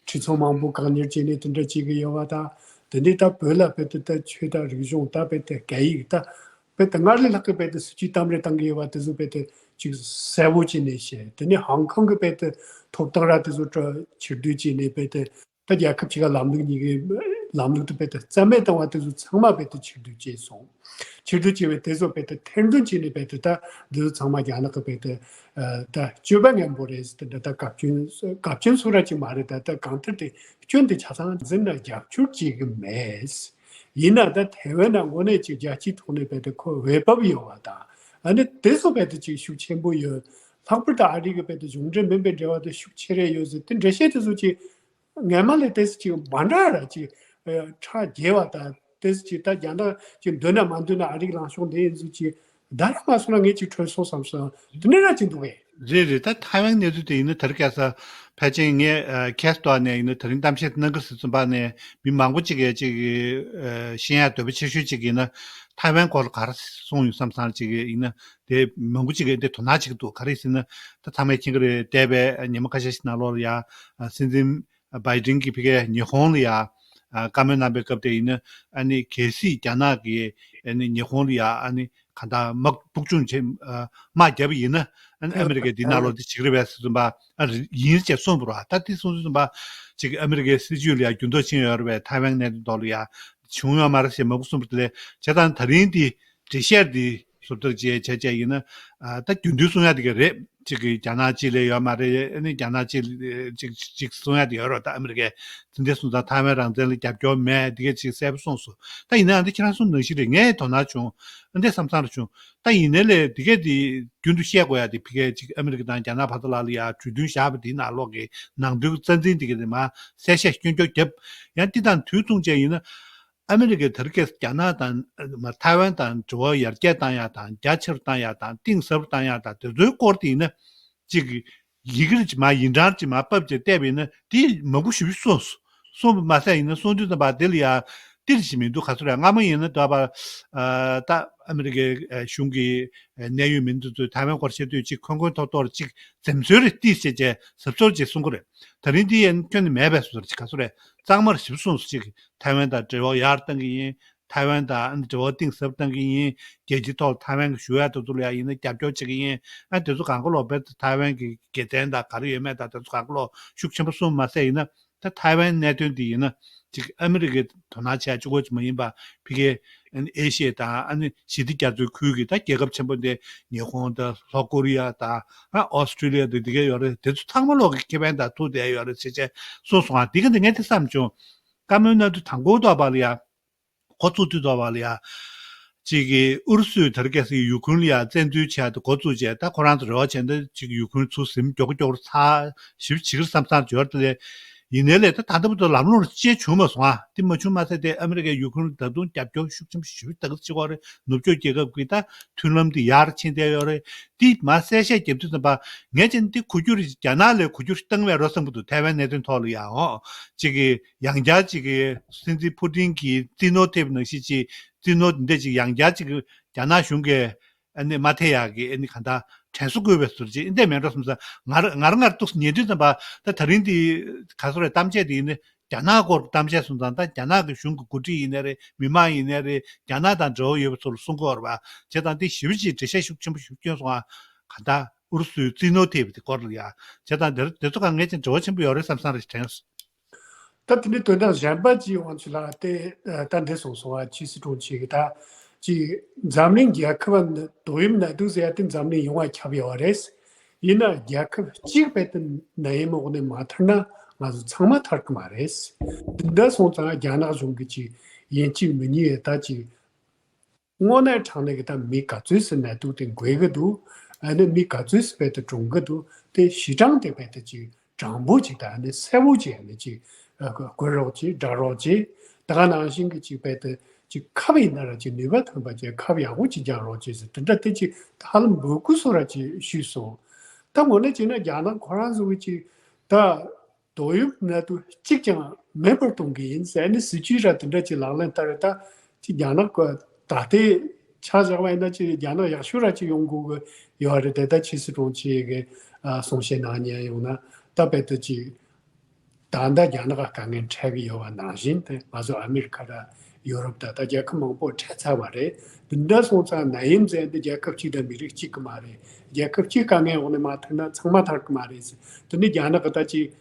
ཁྲི་ཚོ་མང་པོ་བཀག་ཉར་བྱས་ནས་དེ་འདྲ་བྱེད་ཀྱི་ཡོད་པ་དང་། དེ་ནས་ད་བོད་ལ་རྦད་དེ་ད་ཆོས་དང་རིག་གཞུང་ད་རྦད་དེ་སྐད་ཡིག་ད་རྦད་དེ་སྔར་ལས་ལྷག་གི་རྦད་དེ་སྲིད་ཇུས་དམ་རེ་བཏང་གི་ཡོད་པ་དེ་ཚོ་རྦད་དེ་གཅིག་གསལ་པོ་བྱས་ནས་བཤད། དེ་ནས་ཧང་ཀང་གི་རྦད་དེ་ཐོབ་ཐང་ར་དེ་ཚོ་ཕྱིར་བསྡུ་བྱས་ནས་རྦད་དེ། ད་རྒྱལ་ཁབ་ཅིག་ག་ལམ་ལུགས་གཉིས་ཀའི་ལམ་ལུགས་དེ་རྦད་དེ་རྩ་མེད་བཏང་བ་དེ་ཚོ་ཚང་མ་རྦད་དེ་ཕྱིར་བསྡུ་བྱས་སོང་། ཕྱིར་བསྡུ་བྱས་པའི་དེ་ཚོ་རྦད་དེ་ཐེར་འདོན་བྱས་ནས་རྦད་དེ་ད་འདི་ཚོ་ཚང་མ་རྒྱ་ནག་གི་རྦད་དེ་ད་སྤྱོད་པ་ངན་པོ་རེད་ཟེར་དེ་འདྲ་ད་བཀའ་བཀྱོན་བཀའ་བཀྱོན་ཚོ་ར་ཅིག་མ་རེད། ད་ད་གང་ལྟར་དེ་སྐྱོན་དེ་ཆ་ཚང་འཛིན་ན་རྒྱབ་སྐྱོར་བྱེད་གི་མེད། ཡིན་ན་ད་ཐའེ་ཝན་ན་དངོས་གནས་ཅིག་རྒྱལ་སྤྱིའི་ཐོག་ནས་རྦད་དེ་ཁོ་འོས་བབ་ཡོད་པ་དང་ཨ་ནི་དེ་ཚོ་རྦད་དེ་ཅིག་ཤུགས་ཆེན་པོ་ཡོད། ལྷག་པར་དུ་ཨ་རི་གི་རྦད་དེ་གཞུང་འབྲེལ་མིན་པའི་འབྲེལ་བ་དེ་ཤུགས་ཆེ་རེ་ཡོད་ཟེར་དེ་འགྲེལ་བཤད་དེ་ཚོ་ཅིག་སྔན་མ་ལས་ཏོག་ཙམ་ཅིག་མ་འདྲ་ར་ཅིག་ཨ་ཁྲག་རྒྱས་པ་དང་ཏོག་ཙམ་ཅིག་ད་རྒྱ་ནག་ཅིག་འདོད་ན་མ་འདོད་ན་ཨ་རིའི་ལངས་ཕྱོགས་འདི་ཡིན་ཚུལ་ཅིག་ད་ར་མ་སོང་ན་ངས་ཅིག་གྲོལ་སོང་བསམ་སོང་། དེ་འདྲ་ར་ཅིག་འདུག་གས། རེད་རེད། ད་ཐའེ་ཝན་གནས་ཚུལ་དེ་ཡིན་ན་དེ་རིང་ཁ་སང་ཕལ་ཆེར་ངས་ཨ་ཁ་སང་ནས་ཡིན་ན་དེ་རིང་གཏམ་བཤད་གནང་གི་ཟེར་ཙམ་པ་ནས་མི་མང་པོ་ཅིག་གིས་ཅིག་ཨ་ཤེས་ཡ་འདོད་པ་ཆེ་ཤོས་ཅིག་ཡིན་ན་ཐའེ་ཝན་སྐོར་ལ་ག་རེ་གསུངས་ཡོད་བསམ་བསམ་ཅིག་ཡིན་ན་དེ་མང་པོ་ཅིག་གིས་འདི་དོ་སྣང་བྱེད་ཀྱི་འདུག་ག་རེ་ཟེར་ན་ད་ཚང་མས་མཁྱེན་གྱི་རེད། འདས་པའི་ཉི་མ་ཁ་ཤས་ཤིག་ནང་ལོགས་ལ་ཡ་སྲིད་འཛིན་བྷའི་ཌེན་གྱིས་ཕ་གིར་ཉི་ཧོང་ལ་ཡ་ཨ་བཀའ་མོལ་གནང་པའི་སྐབས་དེ་ཡིན་ན་ཨ་ནི་གལ་སྲིད་རྒྱ་ནག་གིས་ཨ་ནི་ཉི་ཧོང་ལ་ཡ་ཨ་ནི་གང་ལྟར་དམག་ཕུག་མཆོང་བྱེད་ཨ་དམག་བརྒྱབ་པ་ཡིན་ན་ཨ་ནི་ཨ་མེ་རི་ཀས་འདི་ནང་ལོགས་འདི་བྱེད་ཀྱི་རེད་པས་ཟེར་ཙམ་པ་ཨ་རེད་ཡིན་ཅེས་གསུངས་པ་རེད་པ། ད་འདི་གསུངས་ཙམ་པ་ཅིག་ཨ་མེ་རི་ཀའི་སྲིད་ཇུས་ལ་ཡ་འགྱུར་ལྡོག་ཕྱིན་ཡོད་རེད་པས། ཐའེ་ཝན་གནད་དོན་ཐོག་ལ་ཡ་བྱུང་ཡོད་མ་རེད་ཞེས་མང་པོ་གསུངས་པ་དེ་ལས་བྱས་ཙང་ད་རིང་འདི་འགྲེལ་བཤད་འདི་བཟོ་ལྟ་བྱས་བྱས་བྱས་ཡིན་ན་ཨ་ད་རྒྱུན་མཐུད་གསུང་ཡ་དེ་ག་རེད། གཅིག་གིས་རྒྱ་ནག་གཅིག་ལས་ཡོད་མ་རེད། ཨ་ནི་རྒྱ་ནག་གཅིག་གཅིག་གཅིག་གསུང་ཡ་དེ་ཡོད་རེད། ད་ཨ་མི་རི་ཀས་དེ་འདྲ་གསུངས་ཙང་ཐའེ་ཝན་རང་བཙན་ལ་རྒྱབ་སྐྱོར་མེད་དེ་གས་གཅིག་གསལ་པོ་གསུངས་སོང་། ད་ཡིན་ནའང་འདི་ཁྱེད་རང་གསུངས་ནང་བཞིན་རེད། ངས་དོ་སྣང་བྱུང་། ཨ་འདྲས་བསམ་བསམ་རེ་བྱུང་། ད་ཡིན་ནའི་ལས་དེ་གས་དེ་རྒྱུན་དུ་བཤད་དགོས་ཡ་དེ་ཕ་གིར་གཅིག་ཨ་མི་རི་ཀ་དང་རྒྱ་ནག་བར་དུ་ལ་ལ་ཡ་གྲོས་མཐུན་བཞག་པ་དེའི་ནང་ལོགས་ཀྱི་ནང་དོན་གྱི་རྩ་འཛིན་དེ་གས་དེ་མར་གསལ་བཤད་སྐྱོན་སྐྱོན་བརྒྱབ། ཡང་འདི་དང་དུས་མཚུངས་བྱས་ཡིན་ན། ཨ་མི་རི་ཀས་དེ་རིང་ཁ་སང་རྒྱ་ནག་དང་མ་ཐའེ་ཝན་དང་འབྲེལ་བ་ཡར་རྒྱས་བཏང་ཡག་དང་རྒྱ་ཆེར་བཏང་ཡག་དང་གཏིང་ཟབ་བཏང་ཡག་དང་དེ་ཚོའི་སྐོར་དེ་ཡིན་ན་ཅིག་ཡི་གེར་ཅིག་མ་ཡིན་གྲངས་ཅིག་མ་ཕབ་ཅིག་བལྟས་པ་ཡིན་ན་དེ་མང་པོ་ཞེ་པོ་གསུངས་སོང་། གསུངས་པ་མ་ཟད་ཡིན་ན་གསུང་དུས་ཙམ་པ་དེ་ལ་ཡ་ཏིལ་ཞིག་མི་འདུག་ག་ཚོད་རེད། སྔ་མོ་ཡིན་ན་ད་བར་ཨ་ད་ཨ་མི་རི་ཀའི་ཨ་གཞུང་གི་ཨ་གནད་ཡོད་མི་སྣ་དེ་ཚོས་ཐའེ་ཝན་སྐོར་བཤད་དུས་ཅིག་ཁོན་ཁོན་ཐོར་ཐོར་ཅིག་འཛེམ་ཟོན་རེ་ཏིལ་བྱས་བྱས་གཟབ་གཟབ་ཅིག་གསུང་གི་རེད། ད་རིང་འདི་ཡན་ཁྱོན་ནས་མེད་པའི་བཟོ་འདྲ་ཅིག་ག་ཚོད་རེད། གཙང་མར་ཞིབ་གསུངས་སུ་ཅིག་ཐའེ་ཝན་དང་འབྲེལ་བ་ཡར་བཏང་གི་ཡིན། ཐའེ་ཝན་དང་ཨ་ནི་འབྲེལ་བ་གཏིང་ཟབ་བཏང་གི་ཡིན། རྒྱལ་སྤྱིའི་ཐོག་ལ་ཐའེ་ཝན་གྱི་ཞུ་ཡག་དེ་ཚོ་ལ་ཡང་ཡིན་ན་རྒྱབ་སྐྱོར་བྱེད་ཀྱི་ཡིན། ཨ་དེ་ཚོ་གང་ག་ལོག་རྦད་དེ་ཐའེ་ཝན་གྱི་དགེ་མཚན་དང་ག་རེ་ཡོད་མེད་དང་དེ་ཚོ་གང་ག་ལོག་ཤུགས་ཆེན་པོ་གསུངས་མ་ཟད་ཡིན་ན་ད་ཐའེ་ཝན་གནད་དོན་འདི་ཡིན་ན་ཅིག་ཨ་མི་རི་ཀའི་དོ་སྣང་བྱས་གཅིག་པོ་ཅིག་མ་ཡིན་པ་ཕ་གིའི་ཨ་ནི་ཨེ་ཤི་ཡ་དང་ཨ་ནི་ཞི་བདེ་རྒྱ་མཚོའི་ཁུལ་གྱི་ད་རྒྱལ་ཁབ་ཆེན་པོ་འདི་ཉི་ཧོང་དང་ལྷོ་ཀོ་རི་ཡ་དང་ཨ་ཨོ་སི་ཀྲི་ལི་ཡ་དང་འདི་ག་ཡོད་རེད། དེ་ཚོ་ཚང་མ་ལོག་གི་ཁེ་ཕན་དང་ཐུག་བསྡད་ཡོད་རེད་ཟེར་བྱས་གསུངས་སོང་། ཨ་འདི་ག་འདི་ངས་དེ་བསམ་བྱུང་། བཀའ་མོལ་གནང་དུས་དང་པོ་ཐོག་པ་ལ་ཡ། འགོ་བཙུགས་དུས་ཐོག་པ་ལ་ཡ། གཅིག་གིས་ཨུ་རུ་སུས་དེ་རིང་ཁ་སང་ཡུ་ཁུན་ལ་ཡ་བཙན་འཛུལ་བྱས་ཏེ་འགོ་བཙུགས་བྱས་ད་ཁོ་རང་ཚོ་རེ་བ་བྱས་ན་གཅིག་ཡུ་ཁུན་ཚུར་ཟིན་མགྱོགས་མགྱོགས་ཚར་ཞིབ་བྱེད་ཀྱི་བསམ་བསམ་འབྱོར་དེ་ལས། ཡིན་ནའི་ལས་ད་ད་ལྟ་བར་དུ་ལམ་ལྷོང་ཅི་བྱུང་མ་སོང་ཨ། དེ་མ་བྱུང་མ་ཟད་དེ་ཨ་མི་རི་ཀས་ཡུ་ཁུན་ལ་ད་དུང་རྒྱབ་སྐྱོར་ཤུགས་ཆེན་པོ་ཞེ་པོ་ད་ག་ཚོད་བྱེད་ཀྱི་ཡོད་རེད། ནུབ་ཕྱོགས་རྒྱལ་ཁབ་ཀྱི་ད་མཐུན་ལམ་དེ་ཡར་ཕྱིན་བསྡད་ཡོད་རེད། དེ་མར་གསལ་བཤད་རྒྱབ་དུས་ཙམ་པ་ངས་ཀྱང་འདི་གོ་རྒྱུ་རེད། རྒྱ་ནག་ལས་གོ་རྒྱུ་རེད་བཏང་བས་རོ་བསམ་གྱི་འདུག་ཐའེ་ཝན་གནད་དོན་ཐོག་ལ་ཡ་ཨོ། གཅིག་གིས། ཡང་བསྐྱར་ཅིག་གི་སྲིད་འཛིན་ཕུ་ཏིན་གྱིས་རྩིས་ནོར་ཐེབས་ནང་བཞིན་ཅིག་རྩིས་ནོར་འདི་འདྲ་ཅིག་ཡང་བསྐྱར་ཅིག་རྒྱ་ནག་གཞུང་གིས་ཨ་ནི་མ་ཐེབས་ཡག་གི་ཨ་ནི་གང་ལྟར་དྲན་གསོ་དགོས་པའི་ཟུར་ཅིག་འདི་འདྲ་མེད་འགྲོ་བསམ་ས། ང་རང་ང་རང་ང་རང་ཏོག་ཙམ་ཉན་དུས་ཙམ་པ་ད་ད་རིང་འདི་ག་ཚོད་རེད། གཏམ་བཤད་འདི་ཡིན་ན་རྒྱ་ནག་སྐོར་གྱི་གཏམ་བཤད་སོང་ཙང་ད་རྒྱ་ནག་གི་གཞུང་གི་འགོ་ཁྲིད་ཡིན་ནའི་རེད། མི་མང་ཡིན་ནའི་རེད། རྒྱ་ནག་དང་འབྲེལ་བ་ཡོད་པ་ཚོ་ལ་གསུང་གི་ཡོད་རེད་པ། བྱས་ཙང་འདི་ཞིབ་ཅིག་འགྲེལ་བཤད་ཤུགས་ཆེན་པོ་ཞིག་བསྐྱོན་སོང་ཨ། གང་ལྟར་ཨུ་རུ་སུའི་རྩིས་ནོར་ཐེབས་པ་དེ་སྐོར་ལ་ཡ། བྱས་ཙང་འདིར་དེ་ཚོ་གང་ངེད་ཀྱི་འབྲེལ་བ་ཆེན་པོ་ཡོད་རེད་བསམ་བསམ་རེ་དྲན་སོང་། ད་དེ་ནས་དོན་དག་གཞན་པ་ཅིག་ཡོང་བ་ཚོ་ལ་དེ་ད་འདི་སོང་སོང་བ་ཕྱི་སྲིད་དྲུང་ཆེ་གི་ད་ཅིག་འཛམ་གླིང་རྒྱལ་ཁབ་ཏོག་དབྱིབས་ནད་དུག་ཟེར་ཡ་དེ་འཛམ་གླིང་ཡོངས་ལ་ཁྱབ་ཡོད་རེད། ཡིན་ན་རྒྱལ་ཁབ་གཅིག་རྦད་དེ་ནད་ཡམས་འོག་ནས་མ་ཐར་ན་ང་ཚོ་ཚང་མ་ཐར་གི་མ་རེད། དེ་འདྲ་སོང་ཙང་རྒྱ་ནག་གཞུང་གི་ཅིག་ཡིན་གཅིག་མིན་གཉིས་ད་ཅིག་དངོས་གནས་དྲང་གནས་ཀྱི་ད་མི་ག་ཚོད་ཟིག་ནད་དུག་དེ་འགོས་ཀྱི་འདུག་ཨ་ནི་མི་ག་ཚོད་ཟིག་བས་དེ་གྲོངས་ཀྱི་འདུག་དེ་ཞི་གྲངས་དེ་བས་དེ་ཅིག་དྲང་པོ་ཅིག་དང་ཨ་ནི་གསལ་པོ་ཅིག་ཨ་ནི་ཅིག་ཨ་བཀོད་རོགས་ཅིག་བསྒྲགས་རོགས་ཅིག་ད་ག་ནང་བཞིན་གྱི་ཅིག་བས་དེ་ཅིག་ཁབ་ཡིན་ན་ར་ཅིག་ནུས་པ་ཐོན་པ་ཅིག་ཁབ་ཡག་པོ་ཅིག་རྒྱག་རོགས་ཅིག་ཟེར་དེ་འདྲ་དེ་ཅིག་ཧ་ལམ་འབོད་སྐུལ་སོགས་ར་ཅིག་ཞུས་སོང་། ད་དངོས་གནས་བྱས་ན་རྒྱ་ནག་ཁོ་རང་ཚོ་གི་ཅིག་ད། ཏོག་དབྱིབས་ནད་དུག་གཅིག་ཀྱང་མེད་པར་གཏོང་གི་ཡིན་ཟེར་ནས་སྲིད་ཇུས་ར་དེ་འདྲ་ཅིག་ལག་ལེན་བསྟར་རེད། ད་ཅིག་རྒྱ་ནག་གི་ད་ལྟའི་ཆ་བཞག་པ་ཡིན་ན་ཅིག་རྒྱ་ནག་ཡག་ཤོས་ར་ཅིག་ཡོང་དགོས་གི་ཡོད་རེད་དེ། ད་ཆི་སི་ཀྲུང་ཆི་གི་ཨ་གསུང་བཤད་གནང་མཁན་ཡོང་ན་ད་དཔེ་དེ་ཅིག་ད་ལྟ་རྒྱ་ནག་ག་དཀའ་ངལ་འཕྲད་གི་ཡོད་པ་ནང་བཞིན་དེ་ང་ཚོ་ཨ་མི་རི་ཀ་ར་ཡོ་རོབ་ད་ད་རྒྱལ་ཁབ་མང་པོ་འཕྲད་ཚར་བ་རེད། འདི་འདྲ་སོང་ཙང་ནད་ཡམས་ཟེར་འདི་རྒྱལ་ཁབ་གཅིག་དང་མི་རིགས་གཅིག་གི་མ་རེད། རྒྱལ་ཁབ་གཅིག་དཀའ་ངལ་འོག་ནས་མ་ཐར་ན་ཚང་མ་ཐར་གི་མ་རེད་ཟེར། དེ་ནི་རྒྱ་ནག་གི་ད་ཅིག་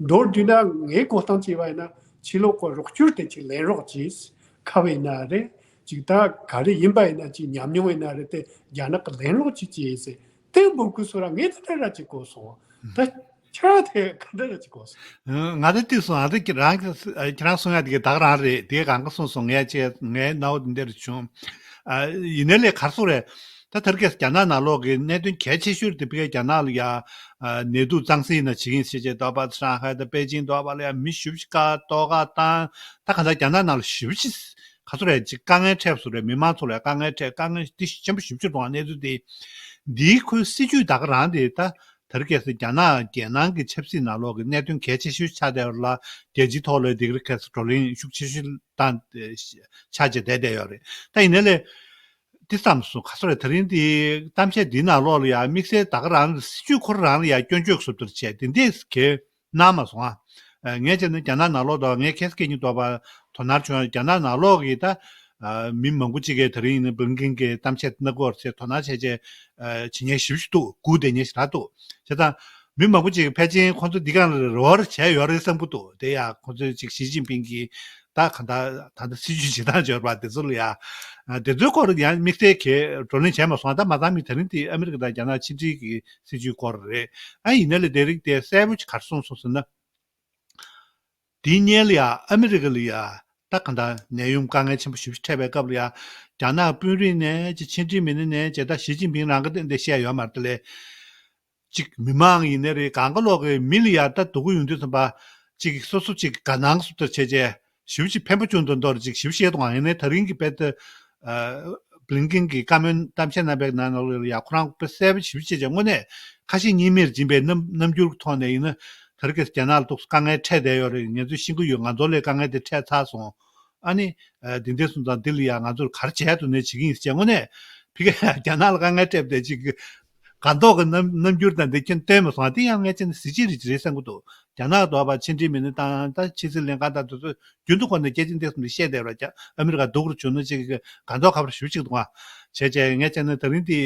མདོར་བསྡུས་ན་ངའི་གོ་སྟངས་བྱས་པ་ཡིན་ན་ཕྱི་ལོགས་གི་རོགས་སྐྱོར་དེ་ཅིག་ལེན་རོགས་གྱིས། ཁ་བ་ཡིན་ན་རེད། ཅིག་ད་ག་རེ་ཡིན་པ་ཡིན་ན་ཅིག་ཉམས་མྱོང་ཡིན་ན་རེད་དེ་རྒྱ་ནག་གི་ལེན་རོགས་ཅིག་བྱས་ཟེར། དེ་འབོད་སྐུལ་སོགས་ར་ངས་དེ་འདྲ་ར་ཅིག་གོ་སོང་། ད་ཁྱེད་རང་དེ་ག་འདྲ་ར་ཅིག་གོ་སོང་། ང་ད་ཏིག་སོང་ང་ད་ཁྱེད་རང་ཁྱེད་རང་གསུང་ཡ་དེ་ག་ད་ག་རང་རེད། དེ་གང་ག་གསུངས་སོང་། ངས་ཅེས་ངའི་རྣ་བ་འདི་འདིར་བྱུང་། ཨ་ཡིན་ནའི་ལས་གར་སོང་རེད། ད་དེར་གས་རྒྱ་ནག་ནང་ལོགས་ཀྱི་གནད་དོན་གལ་ཆེ་ཤོས་དེ་ཕ་གིའི་རྒྱ་ནག་ལ་ཡ་ཨ་ནད་དུག་གཙང་སེལ་ཡིན་ན་བྱེད་ཀྱི་ཡིན་ཟེར་བྱས་འདུག་པ། ཧྲང་ཧའེ་དང་པེ་ཅིང་འདུག་པ་ལ་ཡ་མི་ཞེ་པོ་ཅིག་བཀག་ཏོག་བཀག་བཏང་། ད་ག་ད་རྒྱ་ནག་ནང་ལ་ཞེ་པོ་ཅིག་ག་ཚོད་རེད་ཅིག་དཀའ་ངལ་འཕྲད་སོང་རེད། མི་མང་ཚོ་ལ་ཡ་དཀའ་ངལ་འཕྲད་དཀའ་ངལ་འདི་ཆེན་པོ་ཞེ་པོ་ཅིག་འགྲོ་བ་གནས་ཚུལ་དེ། འདིའི་ཁོའི་སྲིད་ཇུས་ད་ག་རང་དེ་ད་དེར་གས་སེ་རྒྱ་ནག་རྒྱལ་ནང་གི་ཆབ་སྲིད་ནང་ལོགས་ཀྱི་གནད་དོན་གལ་ཆེ་ཤོས་ཆགས་བསྡད་པ་ལ་རྒྱལ་སྤྱིའི་ཐོག་ལ་དེ་ག་རེ་གས་སེ་བགྲོ་གླེང་ཤུགས་ཆེ་ཤོས་བཏང་ཆགས་བྱས་བསྡད་བསྡད་ཡོད་རེད། ད་ཡིན་ནའི་ལས། འདི་བསམ་སོང་ག་ཚོད་རེད། ད་རིང་འདི་གཏམ་བཤད་འདིའི་ནང་ལོགས་ལ་ཡང་དམིགས་བསལ་ད་ག་རང་སྲིད་ཇུས་ཁོ་རང་ལ་ཡང་སྐྱོན་བརྗོད་བཟོ་བསྡུར་བྱས་དེ་འདྲས་གལ་གནང་མ་སོང་ཨ། ངས་བྱས་ན་རྒྱ་ནག་ནང་ལོགས་དང་ངས་ཁེ་སི་སྐད་སྙིང་ཐོག་པ་དོ་སྣང་བྱུང་། རྒྱ་ནག་ནང་ལོགས་ཀྱི་ད་མི་མང་པོ་ཅིག་གིས་ད་རིང་ཡིན་ན་བྷི་ལིན་ཀིན་གྱི་གཏམ་བཤད་གནང་གི་ཡོད་རེད་ཟེར་དོ་སྣང་བྱས་བྱས་བྱེད་མཁན་ཞེ་པོ་ཅིག་འདུག་སྒུག་བསྡད་མཁན་ཞེ་དྲག་འདུག་བྱས་ཙང་མི་མང་པོ་ཅིག་གིས་ཕལ་ཆེར་ཁོང་ཚོ་འདི་གང་ལ་རེ་བ་བྱས་ཡོད་རེད་བསམ་གྱི་འདུག་དེ་ཡང་ཁོང་ཚོས་ཅིག་ཞི་ཅིན་ཕིང་གིས་ད་གང་ལྟར་ད་ལྟ་སྲིད་ཇུས་བྱེད་སྟངས་འབྱོར་བ་དེ་ཚོ་ལ་ཡ། དེ་ཚོའི་སྐོར་ཡང་དམིགས་བསལ་གྱི་བགྲོ་གླེང་བྱས་མ་སོང་། ད་མ་ཚང་མི་ད་རིང་དེ་ཨ་མི་རི་ཀ་དང་རྒྱ་ནག་ཕྱི་འབྲེལ་གྱི་སྲིད་ཇུས་སྐོར་རེད། ཨ་ཡིན་ན་ལས་དེ་རིགས་དེ་གསལ་པོ་ཅིག་ག་རེ་གསུངས་སོང་ཟེར་ན། དེའི་སྔོན་ལ་ཡ་ཨ་མི་རི་ཀ་ལ་ཡ་ད་གང་ལྟར་ནད་ཡམས་དཀའ་ངལ་ཆེན་པོ་ཞེ་པོ་ཅིག་འཕྲད་པའི་སྐབས་ལ་ཡ་རྒྱ་ནག་དཔོན་རིགས་ནས་ཅིག་ཕྱི་འབྲེལ་མི་སྣ་ནས་ཅིག་ད་ཞི་ཅིན་ཕིང་རང་གི་སྟེང་དེ་བཤད་ཡོད་མ་རེད་དེ་ལས། ཅིག་མི་མང་ཡིན་ནའི་རེད། གང་ག་ལོག་གི་མི་ལ་ཡ་ད་སྡུག་གུ་ཡོང་དུས་ཙམ་པ་ཅིག་སོ་སོ་ཅིག་དགའ་སྣང་སུ་ལྟར་བྱས་བྱས་ཞེ་པོ་ཅིག་ཕན་པོ་བྱུང་དོན་མདོར་ཅིག་ཞེ་པོ་བཤད་དོ། ཡིན་ནའི་ད་རིང་གི་དཔེ་ད་བྷི་ལིན་ཀིན་གྱི་བཀའ་མོལ་གཏམ་བཤད་གནང་པའི་ནང་ལོགས་ལ་ཡ་ཁོ་རང་དཔེ་གསལ་པོ་ཞེ་པོ་བྱས་བྱས་དངོས་གནས་ཁ་ཞེ་གཉིས་མེད་སྦྱིན་པའི་རྣམ་རྣམ་འགྱུར་ཐོག་ནས་ཡིན་ན་ད་རེས་ཀྱི་རྒྱ་ནག་ལ་ཏོག་ཙམ་དཀའ་ངལ་འཕྲད་བསྡད་ཡོད་རེད། ངས་ཚོས་ཤེས་ཀྱི་ཡོད། ང་ཚོ་ལས་དཀའ་ངལ་དེ་འཕྲད་ཚར་སོང་། ཨ་ནི། ཨ་དེ་འདྲ་སོང་ཙང་འདི་ལ་ཡང་ང་ཚོར་ག་རེ་བྱས་ཐུབ་ནའི་བྱེད་ཀྱི་ཡིན་ཟེར་དངོས་གནས་ཕ་གིར་རྒྱ་ནག་ལ་དཀའ་ངལ་འཕྲད་པ་དེ་ཅིག་གང་མདོག་གི་རྣམ་རྣམ་འགྱུར་དང་འདི་ཁྱོན་སྟོན་མ་སོང་། དེ་ཡང་ངས་བྱས་ན་གཟི་བརྗིད་རེ་རེད་བསམ་གྱི་འདུག་རྒྱ་ནག་དོགས་པ་ཕྱི་འབྲེལ་མི་སྣ་དང་ད་ཕྱི་སྲིད་ལྷན་ཁང་དང་དེ་ཚོས་རྒྱུན་དུ་ཁོ་ནས་སྐད་ཆ་འདི་གསུམ་དེ་བཤད་བསྡད་པ་རྒྱ་ཨ་མི་རི་ཀ་སྡུག་རུ་བྱུང་ན་ཅིག་གང་མདོག་ཁ་པར་ཞུ་ཅིག་འདུག་ཨ། བྱས་བྱས་ངས་བྱས་ན་ད་རིང་འདི་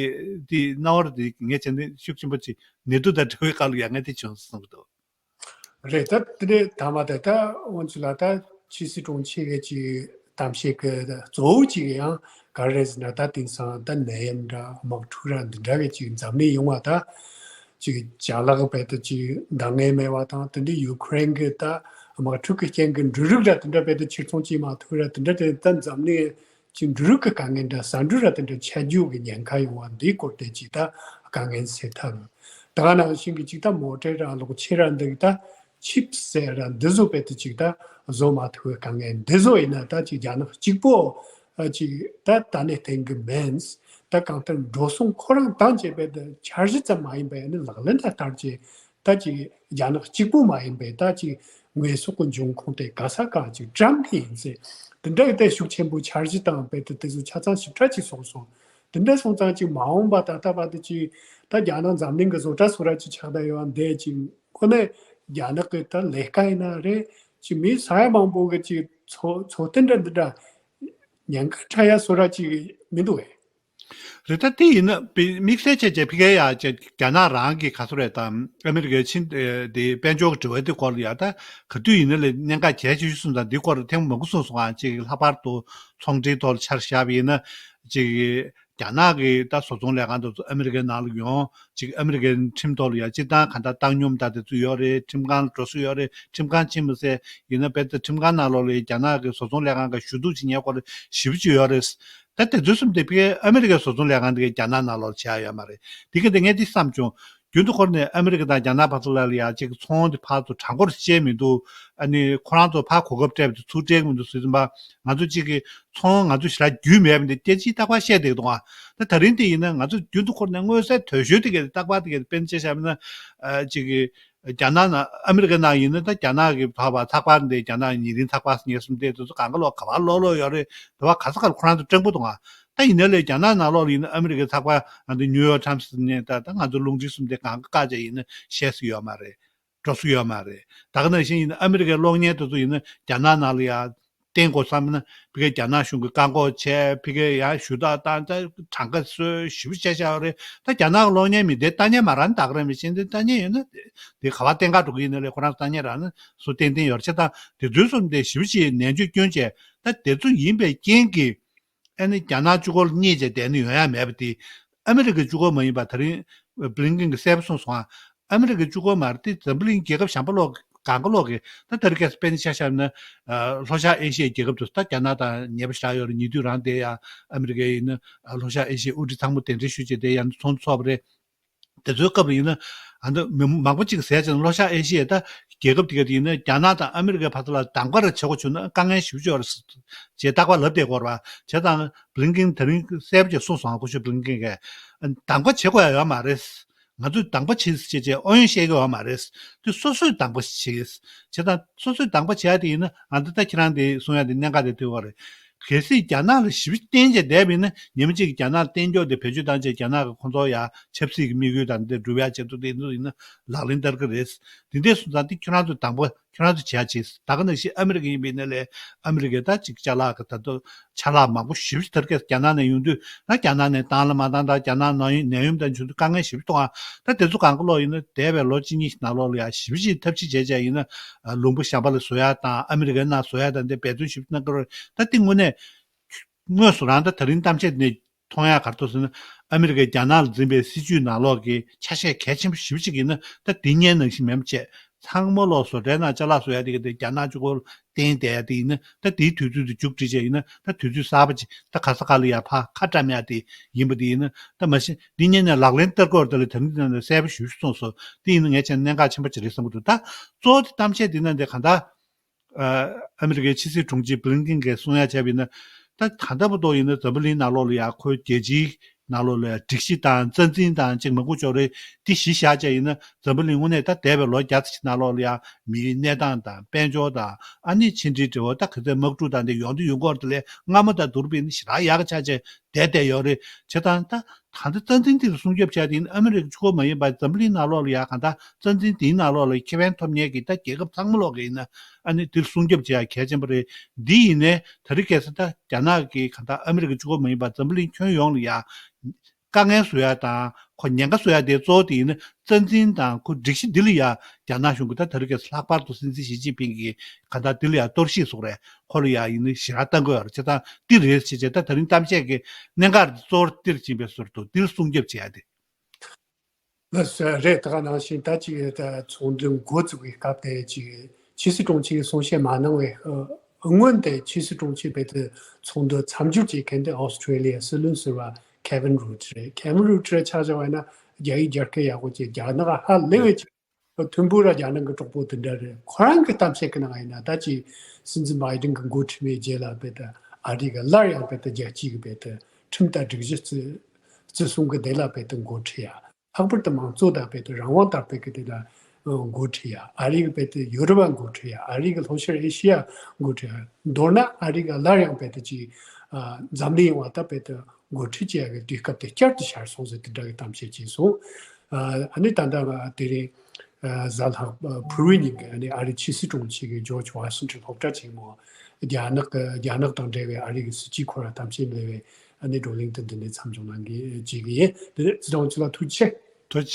འདི་རྣ་བར་འདི་ངས་བྱས་ན་ཤུགས་ཆེན་པོ་ཅིག་ནད་དུག་དང་འབྲེལ་བའི་སྐབས་ལ་ཡང་ངས་དེ་བྱུང་སོང་གི་འདུག་རེད། ད་དེ་འདྲའི་ཐ་མ་དེ་ད་དབང་ཆུ་ལ་ད་ཕྱི་སྲིད་དྲུང་ཆེ་གི་ཅིག་གཏམ་བཤད་ཀྱི་གཙོ་བོ་ཅིག་ཡང་ག་རེ་རེད་ཟེར་ན། ད་དེང་སང་ད་ནད་ཡམས་འདྲ་དམག་འཁྲུག་ར་འདི་འདྲ་གི་ཅིག་འཛམ་གླིང་ཡོངས་ལ་ད་ཅིག་ཅ་ལག་རྦད་དེ་ཅིག་འདང་ངེས་མེད་པ་དང་། དེ་འདྲའི་ཡུ་ཁུ་རེན་གི་ད་དམག་འཁྲུག་གི་རྐྱེན་གྱིས་འབྲུ་རིགས་ར་དེ་འདྲ་རྦད་དེ་ཕྱིར་ཚོང་བྱེད་མ་ཐུབ་ར་དེ་འདྲ་དེ་ད་འཛམ་གླིང་ཅིག་འབྲུ་རིགས་ཀྱི་དཀའ་ངལ་འདྲ་ཟ་འབྲུ་ར་དེ་འདྲ་ཆད་རྒྱུ་གི་ཉེན་ཁ་ཡོང་བ་འདིའི་སྐོར་དེ་ཅིག་ད་དཀའ་ངལ་སེལ་ཐབས། ད་ག་ནང་བཞིན་གྱི་ཅིག་ད་མོ་ཊའི་ར་གློག་ཆས་ར་འདི་གི་ད་ཆིབ་ཟེར་ར་འདི་བཟོ་བས་དེ་ཅིག་ད་བཟོ་མ་ཐུབ་པའི་དཀའ་ངལ་འདི་བཟོ་ཡིན་ན་ད་ཅིག་རྒྱ་ནག་གཅིག་པོ་ཨ་ཅིག་ད་ད་ནས་བསྟན་གི་མིན། ད་གང་ལྟར་འགྲོ་སོང་ཁོ་རང་བཏང་བྱས་པའི་འཆར་གཞི་ཙམ་མ་ཡིན་པའི་ནི་ལག་ལེན་ལ་བསྟར་བྱས། ད་ཅིག་རྒྱ་ནག་གཅིག་པུ་མ་ཡིན་པའི་ད་ཅིག་དངོས་ཟོག་གི་འབྱུང་ཁུངས་དེ་ག་ས་ག་ཅིག་བཀྲམ་གི་ཡིན་ཟེར། དེ་འདྲ་གི་ད་ཤུགས་ཆེན་པོ་འཆར་གཞི་བཏང་བས་དེ་དེ་ཚོ་ཆ་ཚང་ཞིབ་ཕྲ་ཅིག་སོང་སོང་། དེ་འདྲ་སོང་ཙང་ཅིག་མ་འོངས་པ་ད་ལྟ་བར་དུ་ཅིག་ད་རྒྱ་ནག་འཛམ་གླིང་གི་བཟོ་གྲྭ་སོ་ར་ཅིག་ཆགས་བསྡད་ཡོད་འདི་ཅིག་ཁོ་ནས་རྒྱ་ནག་གི་ད་ལས་ཀ་ཡིན་ན་རེད། ཅིག་མི་ས་ཡ་མང་པོ་གི་ཅིག་འཚོ་འཚོ་རྟེན་འདྲ་འདི་འདྲ་ཉེན་ཁ་འཕྲད་ཡ་སོ་ར་ཅིག་མི་འདུག་གས། རེད། ད་དེ་ཡིན་ན་དམིགས་བསལ་བྱས་བྱས་ཕ་གིར་ཡ་བྱས་རྒྱ་ནག་རང་གི་ག་ཚོད་རེད་དམ། ཨ་མི་རི་ཀའི་ཕྱི་དེ་དཔལ་འབྱོར་གྱི་འབྲེལ་བ་དེ་སྐོར་ལ་ཡ་ད་ག་དུས་ཡིན་ན་ལས་གནད་འགག་གལ་ཆེ་ཤོས་གསུངས་དང་འདི་སྐོར་ཐེངས་མང་པོ་གསུངས་སོང་ཨ། ཅིག་ལྷག་པར་དུ་ཚོང་འབྲེལ་ཐོག་ལ་ཆ་བཞག་པ་ཡིན་ན་ཅིག་ རྒྱ་ནག་གི་ད་བཟོ་ཚོང་ལས་ཁང་དེ་ཚོ་ཨ་མི་རི་ཀའི་ནང་ལ་ཡོང་། ཅིག་ཨ་མི་རི་ཀའི་ཁྲིམས་ཐོག་ལ་ཡ་སྤྱིར་བཏང་གང་ལྟར་བཏང་སྙོམས་དང་དེ་ཚོ་ཡོད་རེད། ཁྲིམས་ཁང་ལ་འགྲོ་སྲོལ་ཡོད་རེད། ཁྲིམས་ཁང་ཕྱིན་མ་ཟད་ཡིན་ན་རྦད་དེ་ཁྲིམས་ཁང་ནང་ལོགས་ལ་རྒྱ་ནག་གི་བཟོ་ཚོང་ལས་ཁང་གི་ཞུ་གཏུག་བྱེད་མཁན་སྐོར་ཞེ་པོ་ཅིག་ཡོད་རེད། ད་དེ་ཚོའི་གསུམ་དེ་ཕ་གིའི་ཨ་མི་རི་ཀའི་བཟོ་ཚོང་ལས་ཁང་དེ་གའི་རྒྱ་ནག་ནང་ལོགས་ལ་བྱས་ཡོད་མ་རེད། དེ་ག་དེ་ངས་འདི་བསམ་བྱུང་། རྒྱུན་དུ་ཁོ་རང་ནས་ཨ་མི་རི་ཀ་དང་རྒྱ་ནག་བར་དུ་ལ་ལ་ཡ་གཅིག་ཚོང་དེ་ཕར་ཚུར་གྲངས་འཁོར་བཤད་མི་འདུག་ཨ་ནི་ཁོ་རང་ཚོ་ཕར་གོ་སྐབས་སྤྲད་པ་དེ་ཚུར་སྤྲད་གི་མི་འདུག་ཟེར་ཙམ་པ། ང་ཚོ་གཅིག་གི་ཚོང་ང་ཚོ་ཞེ་དྲག་རྒྱུས་མེད་པ་འདི་སྐད་ཆའི་རྟག་པར་བཤད་བསྡད་འདུག་ཨ། ད་ད་རིང་དེ་ཡིན་ན་ང་ཚོ་རྒྱུན་དུ་ཁོ་རང་ནས་མངོན་གསལ་དོད་ཤོས་དེ་ག་རྟག་པར་དེ་ག་དཔེར་ན་ཆ་བཞག་ན། ཨ་གཅིག་གི་རྒྱ་ནག་ནང་ཨ་མི་རི་ཀའི་ནང་ཡིན་ན་ད་རྒྱ་ནག་གི་ཚགས་པར་ཚགས་པར་འདི་རྒྱ་ནག་ཉིན་རེའི་ཚགས་པར་ཉོས་སོང་དེ་དེ་ཚོ་གང་ག་ལོག་ག་པར་ཀློག་ཀློག་ཡོད་རེད། དེ་བ་ག་ས་ག་ལ་ཁོ་རང་ཚོ་སྤྲང་པོ་འདུག་ཨ། ད་ཡིན་ནའི་ལས་རྒྱ་ནག་ནང་ལོགས་ལ་ཡིན་ན་ཨ་མི་རི་ཀའི་ཚགས་པར་ཨ་འདི་ནིའུ་ཡོག་ཊའིམ་སི་ནས་ད་ད་ང་ཚོ་རླུང་འཕྲིན་གསུམ་དེ་གང་ག་བཀག་བྱས་ཡིན་ན་བཤད་ས་ཡོད་མ་རེད། འགྲོ་ས་ཡོད་མ་རེད། ད་ག་ནང་བཞིན་ཡིན་ན་ཨ་མི་རི་ཀའི་གློག་བརྙན་དེ་ཚོ་ཡིན་ན་རྒྱ་ནག་ནང་ལ་ཡང་བསྟན་དགོས་བསམ་ན་ཕ་གིའི་རྒྱ་ནག་གཞུང་གིས་བཀག་འགོག་བྱས། ཕ་གིའི་ཡང་ཞུ་དག་བཏང་། ད་གྲངས་ཀ་བཟོས་ཞེ་པོ་བྱས་བཞག་ཡོད་རེད། ད་རྒྱ་ནག་གི་གློག་བརྙན་མི་དེ་ལྟ་མཁན་མ་རང་ད་ག་རང་མི་ཤེས། འདི་ལྟ་མཁན་ཡོད་ན་དེ་ག་པར་བསྟན་ག་འགྲོ་གི་ཡིན་ན་ལས་ཁོ་རང་ལྟ་མཁན་རང་ན་སུ་ཏན་ཏན་ཡོད་རེད། བྱས་ཙང་དེ་ཚོའི་གསུམ་དེ་ཞེ་པོ་ཅིག་ནན་བརྗོད་སྐྱོན་བྱས། ད་དེ་ཚོ་ཡིན་པའི་རྐྱེན་གྱིས། ཨ་ནི་རྒྱ་ནག་གཅིག་པོ་ལ་བསྙེས་བྱས་བསྡད་ནས་ཡོང་ཡ་མེད་པ་དེ། ཨ་མི་རི་ཀ་གཅིག་པོ་མ་ཡིན་པ་ད་རིང་བྷི་ལིན་ཀིན་གྱིས་གསལ་པོ་གསུངས་སོང་ཨ། ཨ་མི་རི་ཀ་གཅིག་པོ་མ་རེད་དེ། འཛམ་བུ་གླིང་རྒྱལ་ཁབ་གཞན་པ་ལོག་གང་ག་ལོག་གི་ད་ད་རེས་ཁ་སང་དཔེར་ན་ཆ་བཞག་ན། ལྷོ་ཤར་ཨེ་ཤི་ཡའི་རྒྱལ་ཁབ་དེ་ཚོ་ད་རྒྱ་ནག་དང་ཉེ་པོ་ཞེ་དྲག་ཡོད་རེད། ཉེ་དུས་རང་དེ་ཡ་ཨ་མི་རི་ཀ་ཡིན་ན་ལྷོ་ཤར་ཨེ་ཤི་ཡའི་དབུ་ཁྲིད་ཚང་མ་གདན་འདྲེན་ཞུས་བྱས་དེ་ཡ་ཚོགས་འདུ་ཚོགས་པ་རེད། དེ་ཚོའི་སྐབས་ལ་ཡིན་ན། ཨ་ནི་མི་མང་པོ་ཅིག་ཟེར་ཅིང་ལྷོ་ཤར་ཨེ་ཤི་ཡའི་ད་རྒྱལ་ཁབ་དེ་ག་དེ་ཡིན་ན་རྒྱ་ནག་དང་ཨ་མི་རི་ཀའི་བར་དུ་ལ་གདམ་ག་ར་བྱེད་དགོས་བྱུང་ན་དཀའ་ངལ་ཞེ་པོ་ཅིག་ཡོད་རེད་ཟེར། ཅེས་རྟག་པར་ལབ་བསྡད་ཀྱི་ཡོད་རེད་པ། བྱས་ཙང་བྷི་ལིན་ཀིན་དེ་རིང་གསལ་པོ་ཅིག་གསུངས་སོང་ཨ། སྐུ་ཞབས་བྷི་ལིན་ཀིན་གྱིས། གདམ་ག་བྱེད་དགོས་ཡ་ཡོད་མ་རེད། ང་ཚོས་གདམ་ག་བྱེད་ཟེར་བྱས་བྱས་ཨོ་ཡོན་བཤད་ཀྱི་ཡོད་མ་རེད། དེ་སོ་སོས་གདམ་ག་བྱེད། བྱས་ཙང་སོ་སོས་གདམ་ག་བྱེད་ཡ་དེ་ཡིན་ན་ཨ་ད་ལྟ་ཁྱེད་རང་དེ་གསུང་ཡ་དེ་གནད་འགག་དེ་ཐུག་པ་རེད། གལ་སྲིད་རྒྱ་ནག་ལ་ཞེ་པོ་བརྟེན་བྱས་བསྡད་པ་ཡིན་ན་ཉིན་མ་གཅིག་རྒྱ་ནག་བསྟན་ཕྱོགས་དེ་བེད་སྤྱོད་བཏང་བྱས་རྒྱ་ནག་གི་ཁོང་ཚོ་ཡ་ཆབ་སྲིད་ཀྱི་དམིགས་ཡུལ་དང་དེ་འགྲུབ་ཡ་ཆེད་དུ་དེ་ཚོ་ཡིན་ན་ལག་ལེན་བསྟར་གི་རེད། དེ་འདྲས་སོང་ཙང་དེ་ཁྱོད་རང་ཚོ་གདམ་ག་ཁྱོད་རང་ཚོ་བྱེད་ཡ་བྱེད། ད་ག་ནང་བཞིན་ཨ་མི་རི་ཀ་ཡིན་པ་ཡིན་ན་ལས་ཨ་མི་རི་ཀའི་ད་ཅིག་ཅ་ལག་གི་ད་དུ་ཆ་ལག་མང་པོ་ཞེ་པོ་ཅིག་ད་རྒྱ་ནག་ནས་ཡོང་དུས་ན་རྒྱ་ནག་ནས་བཏང་ལ་མ་བཏང་དང་རྒྱ་ནག་ནང་ཡོང་ནད་ཡོང་དང་བྱུང་དུས་དཀའ་ངལ་ཞེ་པོ་ཅིག་མཐོང་ཨ། ད་དེ་ཚོ་གང་ག་ལོག་ཡིན་ན་འདས་པའི་ལོ་གཅིག་གཉིས་ནང་ལོགས་ལ་ཡ་ཞེ་པོ་ཅིག་ཐབས་ཤེས་བྱས་བྱས་ཡིན་ན་ལུང་པ་གཞན་པ་ལ་བཟོ་ཡ་དང་ཨ་མི་རི་ཀའི་ནང་བཟོ་ཡ་དང་དེ་འབད་བརྩོན་ཞེ་པོ་གནང་གི་རེད། ད་དེ་དངོས་གནས་དངོས་སུ་རང་ད་ད་རིང་གཏམ་བཤད་ནས་མཐོང་ཡ་ག་རེ་འདུག་ཟེར་ན། ཨ་མི་རི་ཀས་རྒྱ་ནག་ལ་འཛིན་པའི་སྲིད་ཇུས་ནང་ལོགས་ཀྱི་ཆ་ཤས་གལ་ཆེན་པོ་ཞེ་པོ་ཅིག་ཡིན་ན་ད་འདི་སྔོན་ནང་བཞིན་མིན་པ་བྱས། ཚང་མ་ལོག་བཟོ་གྲྭའི་ནང་ཅ་ལག་བཟོ་ཡ་དེ་ག་དེ་རྒྱ་ནག་གཅིག་པོ་བརྟེན་བསྡད་ཡ་དེ་ཡིན་ན་ད་དེའི་དུས་ཚོད་དེ་མཇུག་སྒྲིལ་བྱས་ཡིན་ན་ད་དུས་ཚོད་གསར་པ་ཅིག་ད་ག་ས་ག་ལ་ཡ་ཕར་ཁ་བཀྲམ་ཡ་དེ་ཡིན་པ་དེ་ཡིན་ན་ད་མ་གཞི་འདི་སྔོན་ནས་ལག་ལེན་བསྟར་དགོས་རེད། ད་ལས་དེ་རིང་དེ་ནང་ནས་གསལ་པོ་ཞེ་པོ་ཅིག་གསུངས་སོང་། དེ་ཡིན་ན་ངས་བྱས་ན་གནད་འགག་ཆེན་པོ་ཅིག་རེད་བསམ་གྱི་འདུག་ད་གཙོ་བོ་དེ་གཏམ་བཤད་འདི་ནང་དེ་གང་ལྟར། ཨ་ཨ་མི་རི་ཀའི་ཕྱི་སྲིད་དྲུང་ཆེ་བྷི་ལིན་ཀིན་གྱིས་གསུང་ཡ་བྱས་པ་ཡིན་ན། ད་ད་ལྟ་བར་དུ་ཡིན་ན་འཛམ་བུ་གླིང་ནང་ལོགས་ལ་ཡ་ཁོའི་རྒྱལ་སྤྱིའི་ནང་ལོགས་ལ་ཡ་སྒྲིག་གཞི་དང་རྩ་འཛིན་དང་ཅིག་མང་པོ་ཅིག་ཡོད་རེད། འདི་གཞི་བཞག་བྱས་ཡིན་ན་འཛམ་བུ་གླིང་དངོས་གནས་ད་འདས་པའི་ལོ་བརྒྱ་ཙམ་ཞིག་ནང་ལོགས་ལ་ཡ་མིའི་གནས་སྟངས་དང་དཔལ་འབྱོར་དང་ཨ་ནི་ཕྱི་འབྲེལ་འབྲེལ་བ་ད་ག་ཚོད་དམག་འཁྲུག་དང་དེ་ཡོང་དུས་ཡོང་སྐོར་དེ་ལས་སྔ་མོ་དང་བསྡུར་བ་ཡིན་ན་ཞེ་དྲག་ཡག་ག་ཆགས་བྱས་བསྡད་བསྡད་ཡོད་རེད། བྱས་ཙང་ད། ད་ལྟ་རྩ་འཛིན་དེ་ལ་སྲུང་སྐྱོབ་བྱས་ཏེ་ཡིན་ཨ་མི་རི་ཀ་གཅིག་པོ་མ་ཡིན་པར་འཛམ་བུ་གླིང་ནང་ལོགས་ལ་ཡ་གང་ལྟར་རྩ་འཛིན་དེའི་ནང་ལོགས་ལ་ཁེ་ཕན་ཐོབ་མཁན་གྱི་ད་རྒྱལ་ཁབ་ཚང་མ་ལོག་གི་ཡིན་ན་ཨ་ནི་དེ་ལ་སྲུང་སྐྱོབ་བྱེད་ཡ་གལ་ཆེན་པོ་རེད། འདི་ཡིན་ནའི་ད་རེས་ཁ་སང་ད་རྒྱ་ནག་གི་གང་ལྟར་ཨ་མི་རི་ཀ་གཅིག་པོ་མ་ཡིན་པར་འཛམ་བུ་གླིང་ཁྱོན་ཡོངས་ལ་ཡ་དཀའ་ངལ་བཟོ་ཡ་དང་ཁོ་ཉེན་ཁ་བཟོ་ཡ་དེ་གཙོ་བོ་དེ་ཡིན་ན་རྩ་འཛིན་དང་ཁོ་སྒྲིག་གཞི་འདི་ལ་ཡ་རྒྱ་ནག་གཞུང་གིས་ད་ད་རེས་ཁ་སང་ལྷག་པར་དུ་སྲིད་འཛིན་ཞི་ཅིན་ཕིང་གིས་གང་ལྟར་འདི་ལ་ཡ་གཏོར་བཤིག་བཟོ་རེད། ཁོ་ལ་ཡ་ཡིན་ན་ཞེ་དྲག་བཏང་དགོས་ཡོད་རེད། བྱས་ཙང་འདི་རེད་ཅེས་བྱས་ད་ད་རིང་གཏམ་བཤད་ཀྱི་གནད་འགག་གཙོ་བོར་འདིར་ཕྱིན་པའི་ཟུར་དུ་འདིར་སྲུང་སྐྱོབ་བྱེད་ཡ་དེ། ལགས་སོ། རེད། ད་ག་ནང་བཞིན་ད་ཅིག་ད་ཚོགས་འདུ་འགོ་བཙུགས་པའི་སྐབས་དེ་ཅིག་ཕྱི་སྲིད་དྲུང་ཆེ་གིས་གསུང་བཤད་མ་གནང་བའི་ཨ་སྔོན་དེ་ཕྱི་སྲིད་དྲུང་ཆེ་རྦད་དེ་ཚོགས་འདུ་མཚམས་འཇོག་བྱེད་མཁན་དེ་ཨོ་སི་ཁྲུ་ལི་ཡའི་སྲིད་བློན་ཟུར་པ་ཁེ་ཝིན་རུ་ཊི་རེད། ཁེ་ཝིན་རུ་ཊི་རེད་ཆ་བཞག་པ་ཡིན་ན་རྒྱ་ཡིག་རྒྱ་སྐད་ཡག་པོ་བྱས་རྒྱ་ནག་ཧ་ལས་པའི་ཅིག་མཐུན་པོ་ར་རྒྱ་ནག་གི་གྲོགས་པོ་དེ་འདྲ་རེད། ཁོ་རང་གི་གཏམ་བཤད་ཀྱི་ནང་ཡིན་ན་ད་ཅིག་སྲིད་འཛིན་བྷའི་ཌེན་གྱི་འགོ་ཁྲིད་པའི་རྗེས་ལ་རྦད་དེ་ཨ་རི་གི་སླར་ཡང་རྦད་དེ་རྒྱལ་སྤྱི་གི་རྦད་དེ་ཁྲིམས་དང་སྒྲིག་གཞི་བརྩི་བརྩི་སྲུང་གི་དེ་ལ་རྦད་དེ་འགོ་ཁྲིད་ཡ། ལྷག་པར་དུ་མང་གཙོ་དང་རྦད་དེ་རང་དབང་དར་སྤེལ་གྱི་དེ་ལ་འགོ་ཁྲིད་ཡ། ཨ་རི་གི་རྦད་དེ་ཡུ་རོབ་ལ་འགོ་ཁྲིད་ཡ། ཨ་རི་གི་ལྷོ་ཤར་ཨེ་ཤི་ཡ་འགོ་ཁྲིད་ཡ། མདོར་ན་ཨ་རི་ག་སླར་ཡང་རྦད་དེ་ཅིག་འཛམ་གླིང་ཡོངས་ལ་ད་རྦད་དེ་འགོ་ཁྲིད་བྱེད་ཡ་གི་དུས་སྐབས་དེ་བསྐྱར་དུ་ཤར་སོང་ཟེར་དེ་འདྲ་གི་གཏམ་བཤད་བྱས་སོང་། ཨ་ནི་ད་ལྟ་དེ་རིང་གཟའ་ལྷག་ཕུར་བུའི་ཉིན་གི་ཨ་ནི་ཨ་རིའི་ཕྱི་སྲིད་དྲུང་ཆེ་གི་ཇོརྗ་ཝ་ཤིང་ཊོན་སློབ་གྲྭ་ཆེན་མོ་རྒྱ་ནག་གི་རྒྱ་ནག་དང་འབྲེལ་བའི་ཨ་རི་གི་སྲིད་ཇུས་སྐོར་ལ་གཏམ་བཤད་གནང་བའི་ཨ་ནི་བགྲོ་གླེང་དེ་འདི་ནས་མཚམས་འཇོག་གནང་གི་བྱེད་ཀྱི་ཡིན། དེ་ནས་ཚེ་དྲུང་ཁྱེད་ལ་ཐུགས་རྗེ་ཆེ། ཐུགས་རྗེ་ཆེ།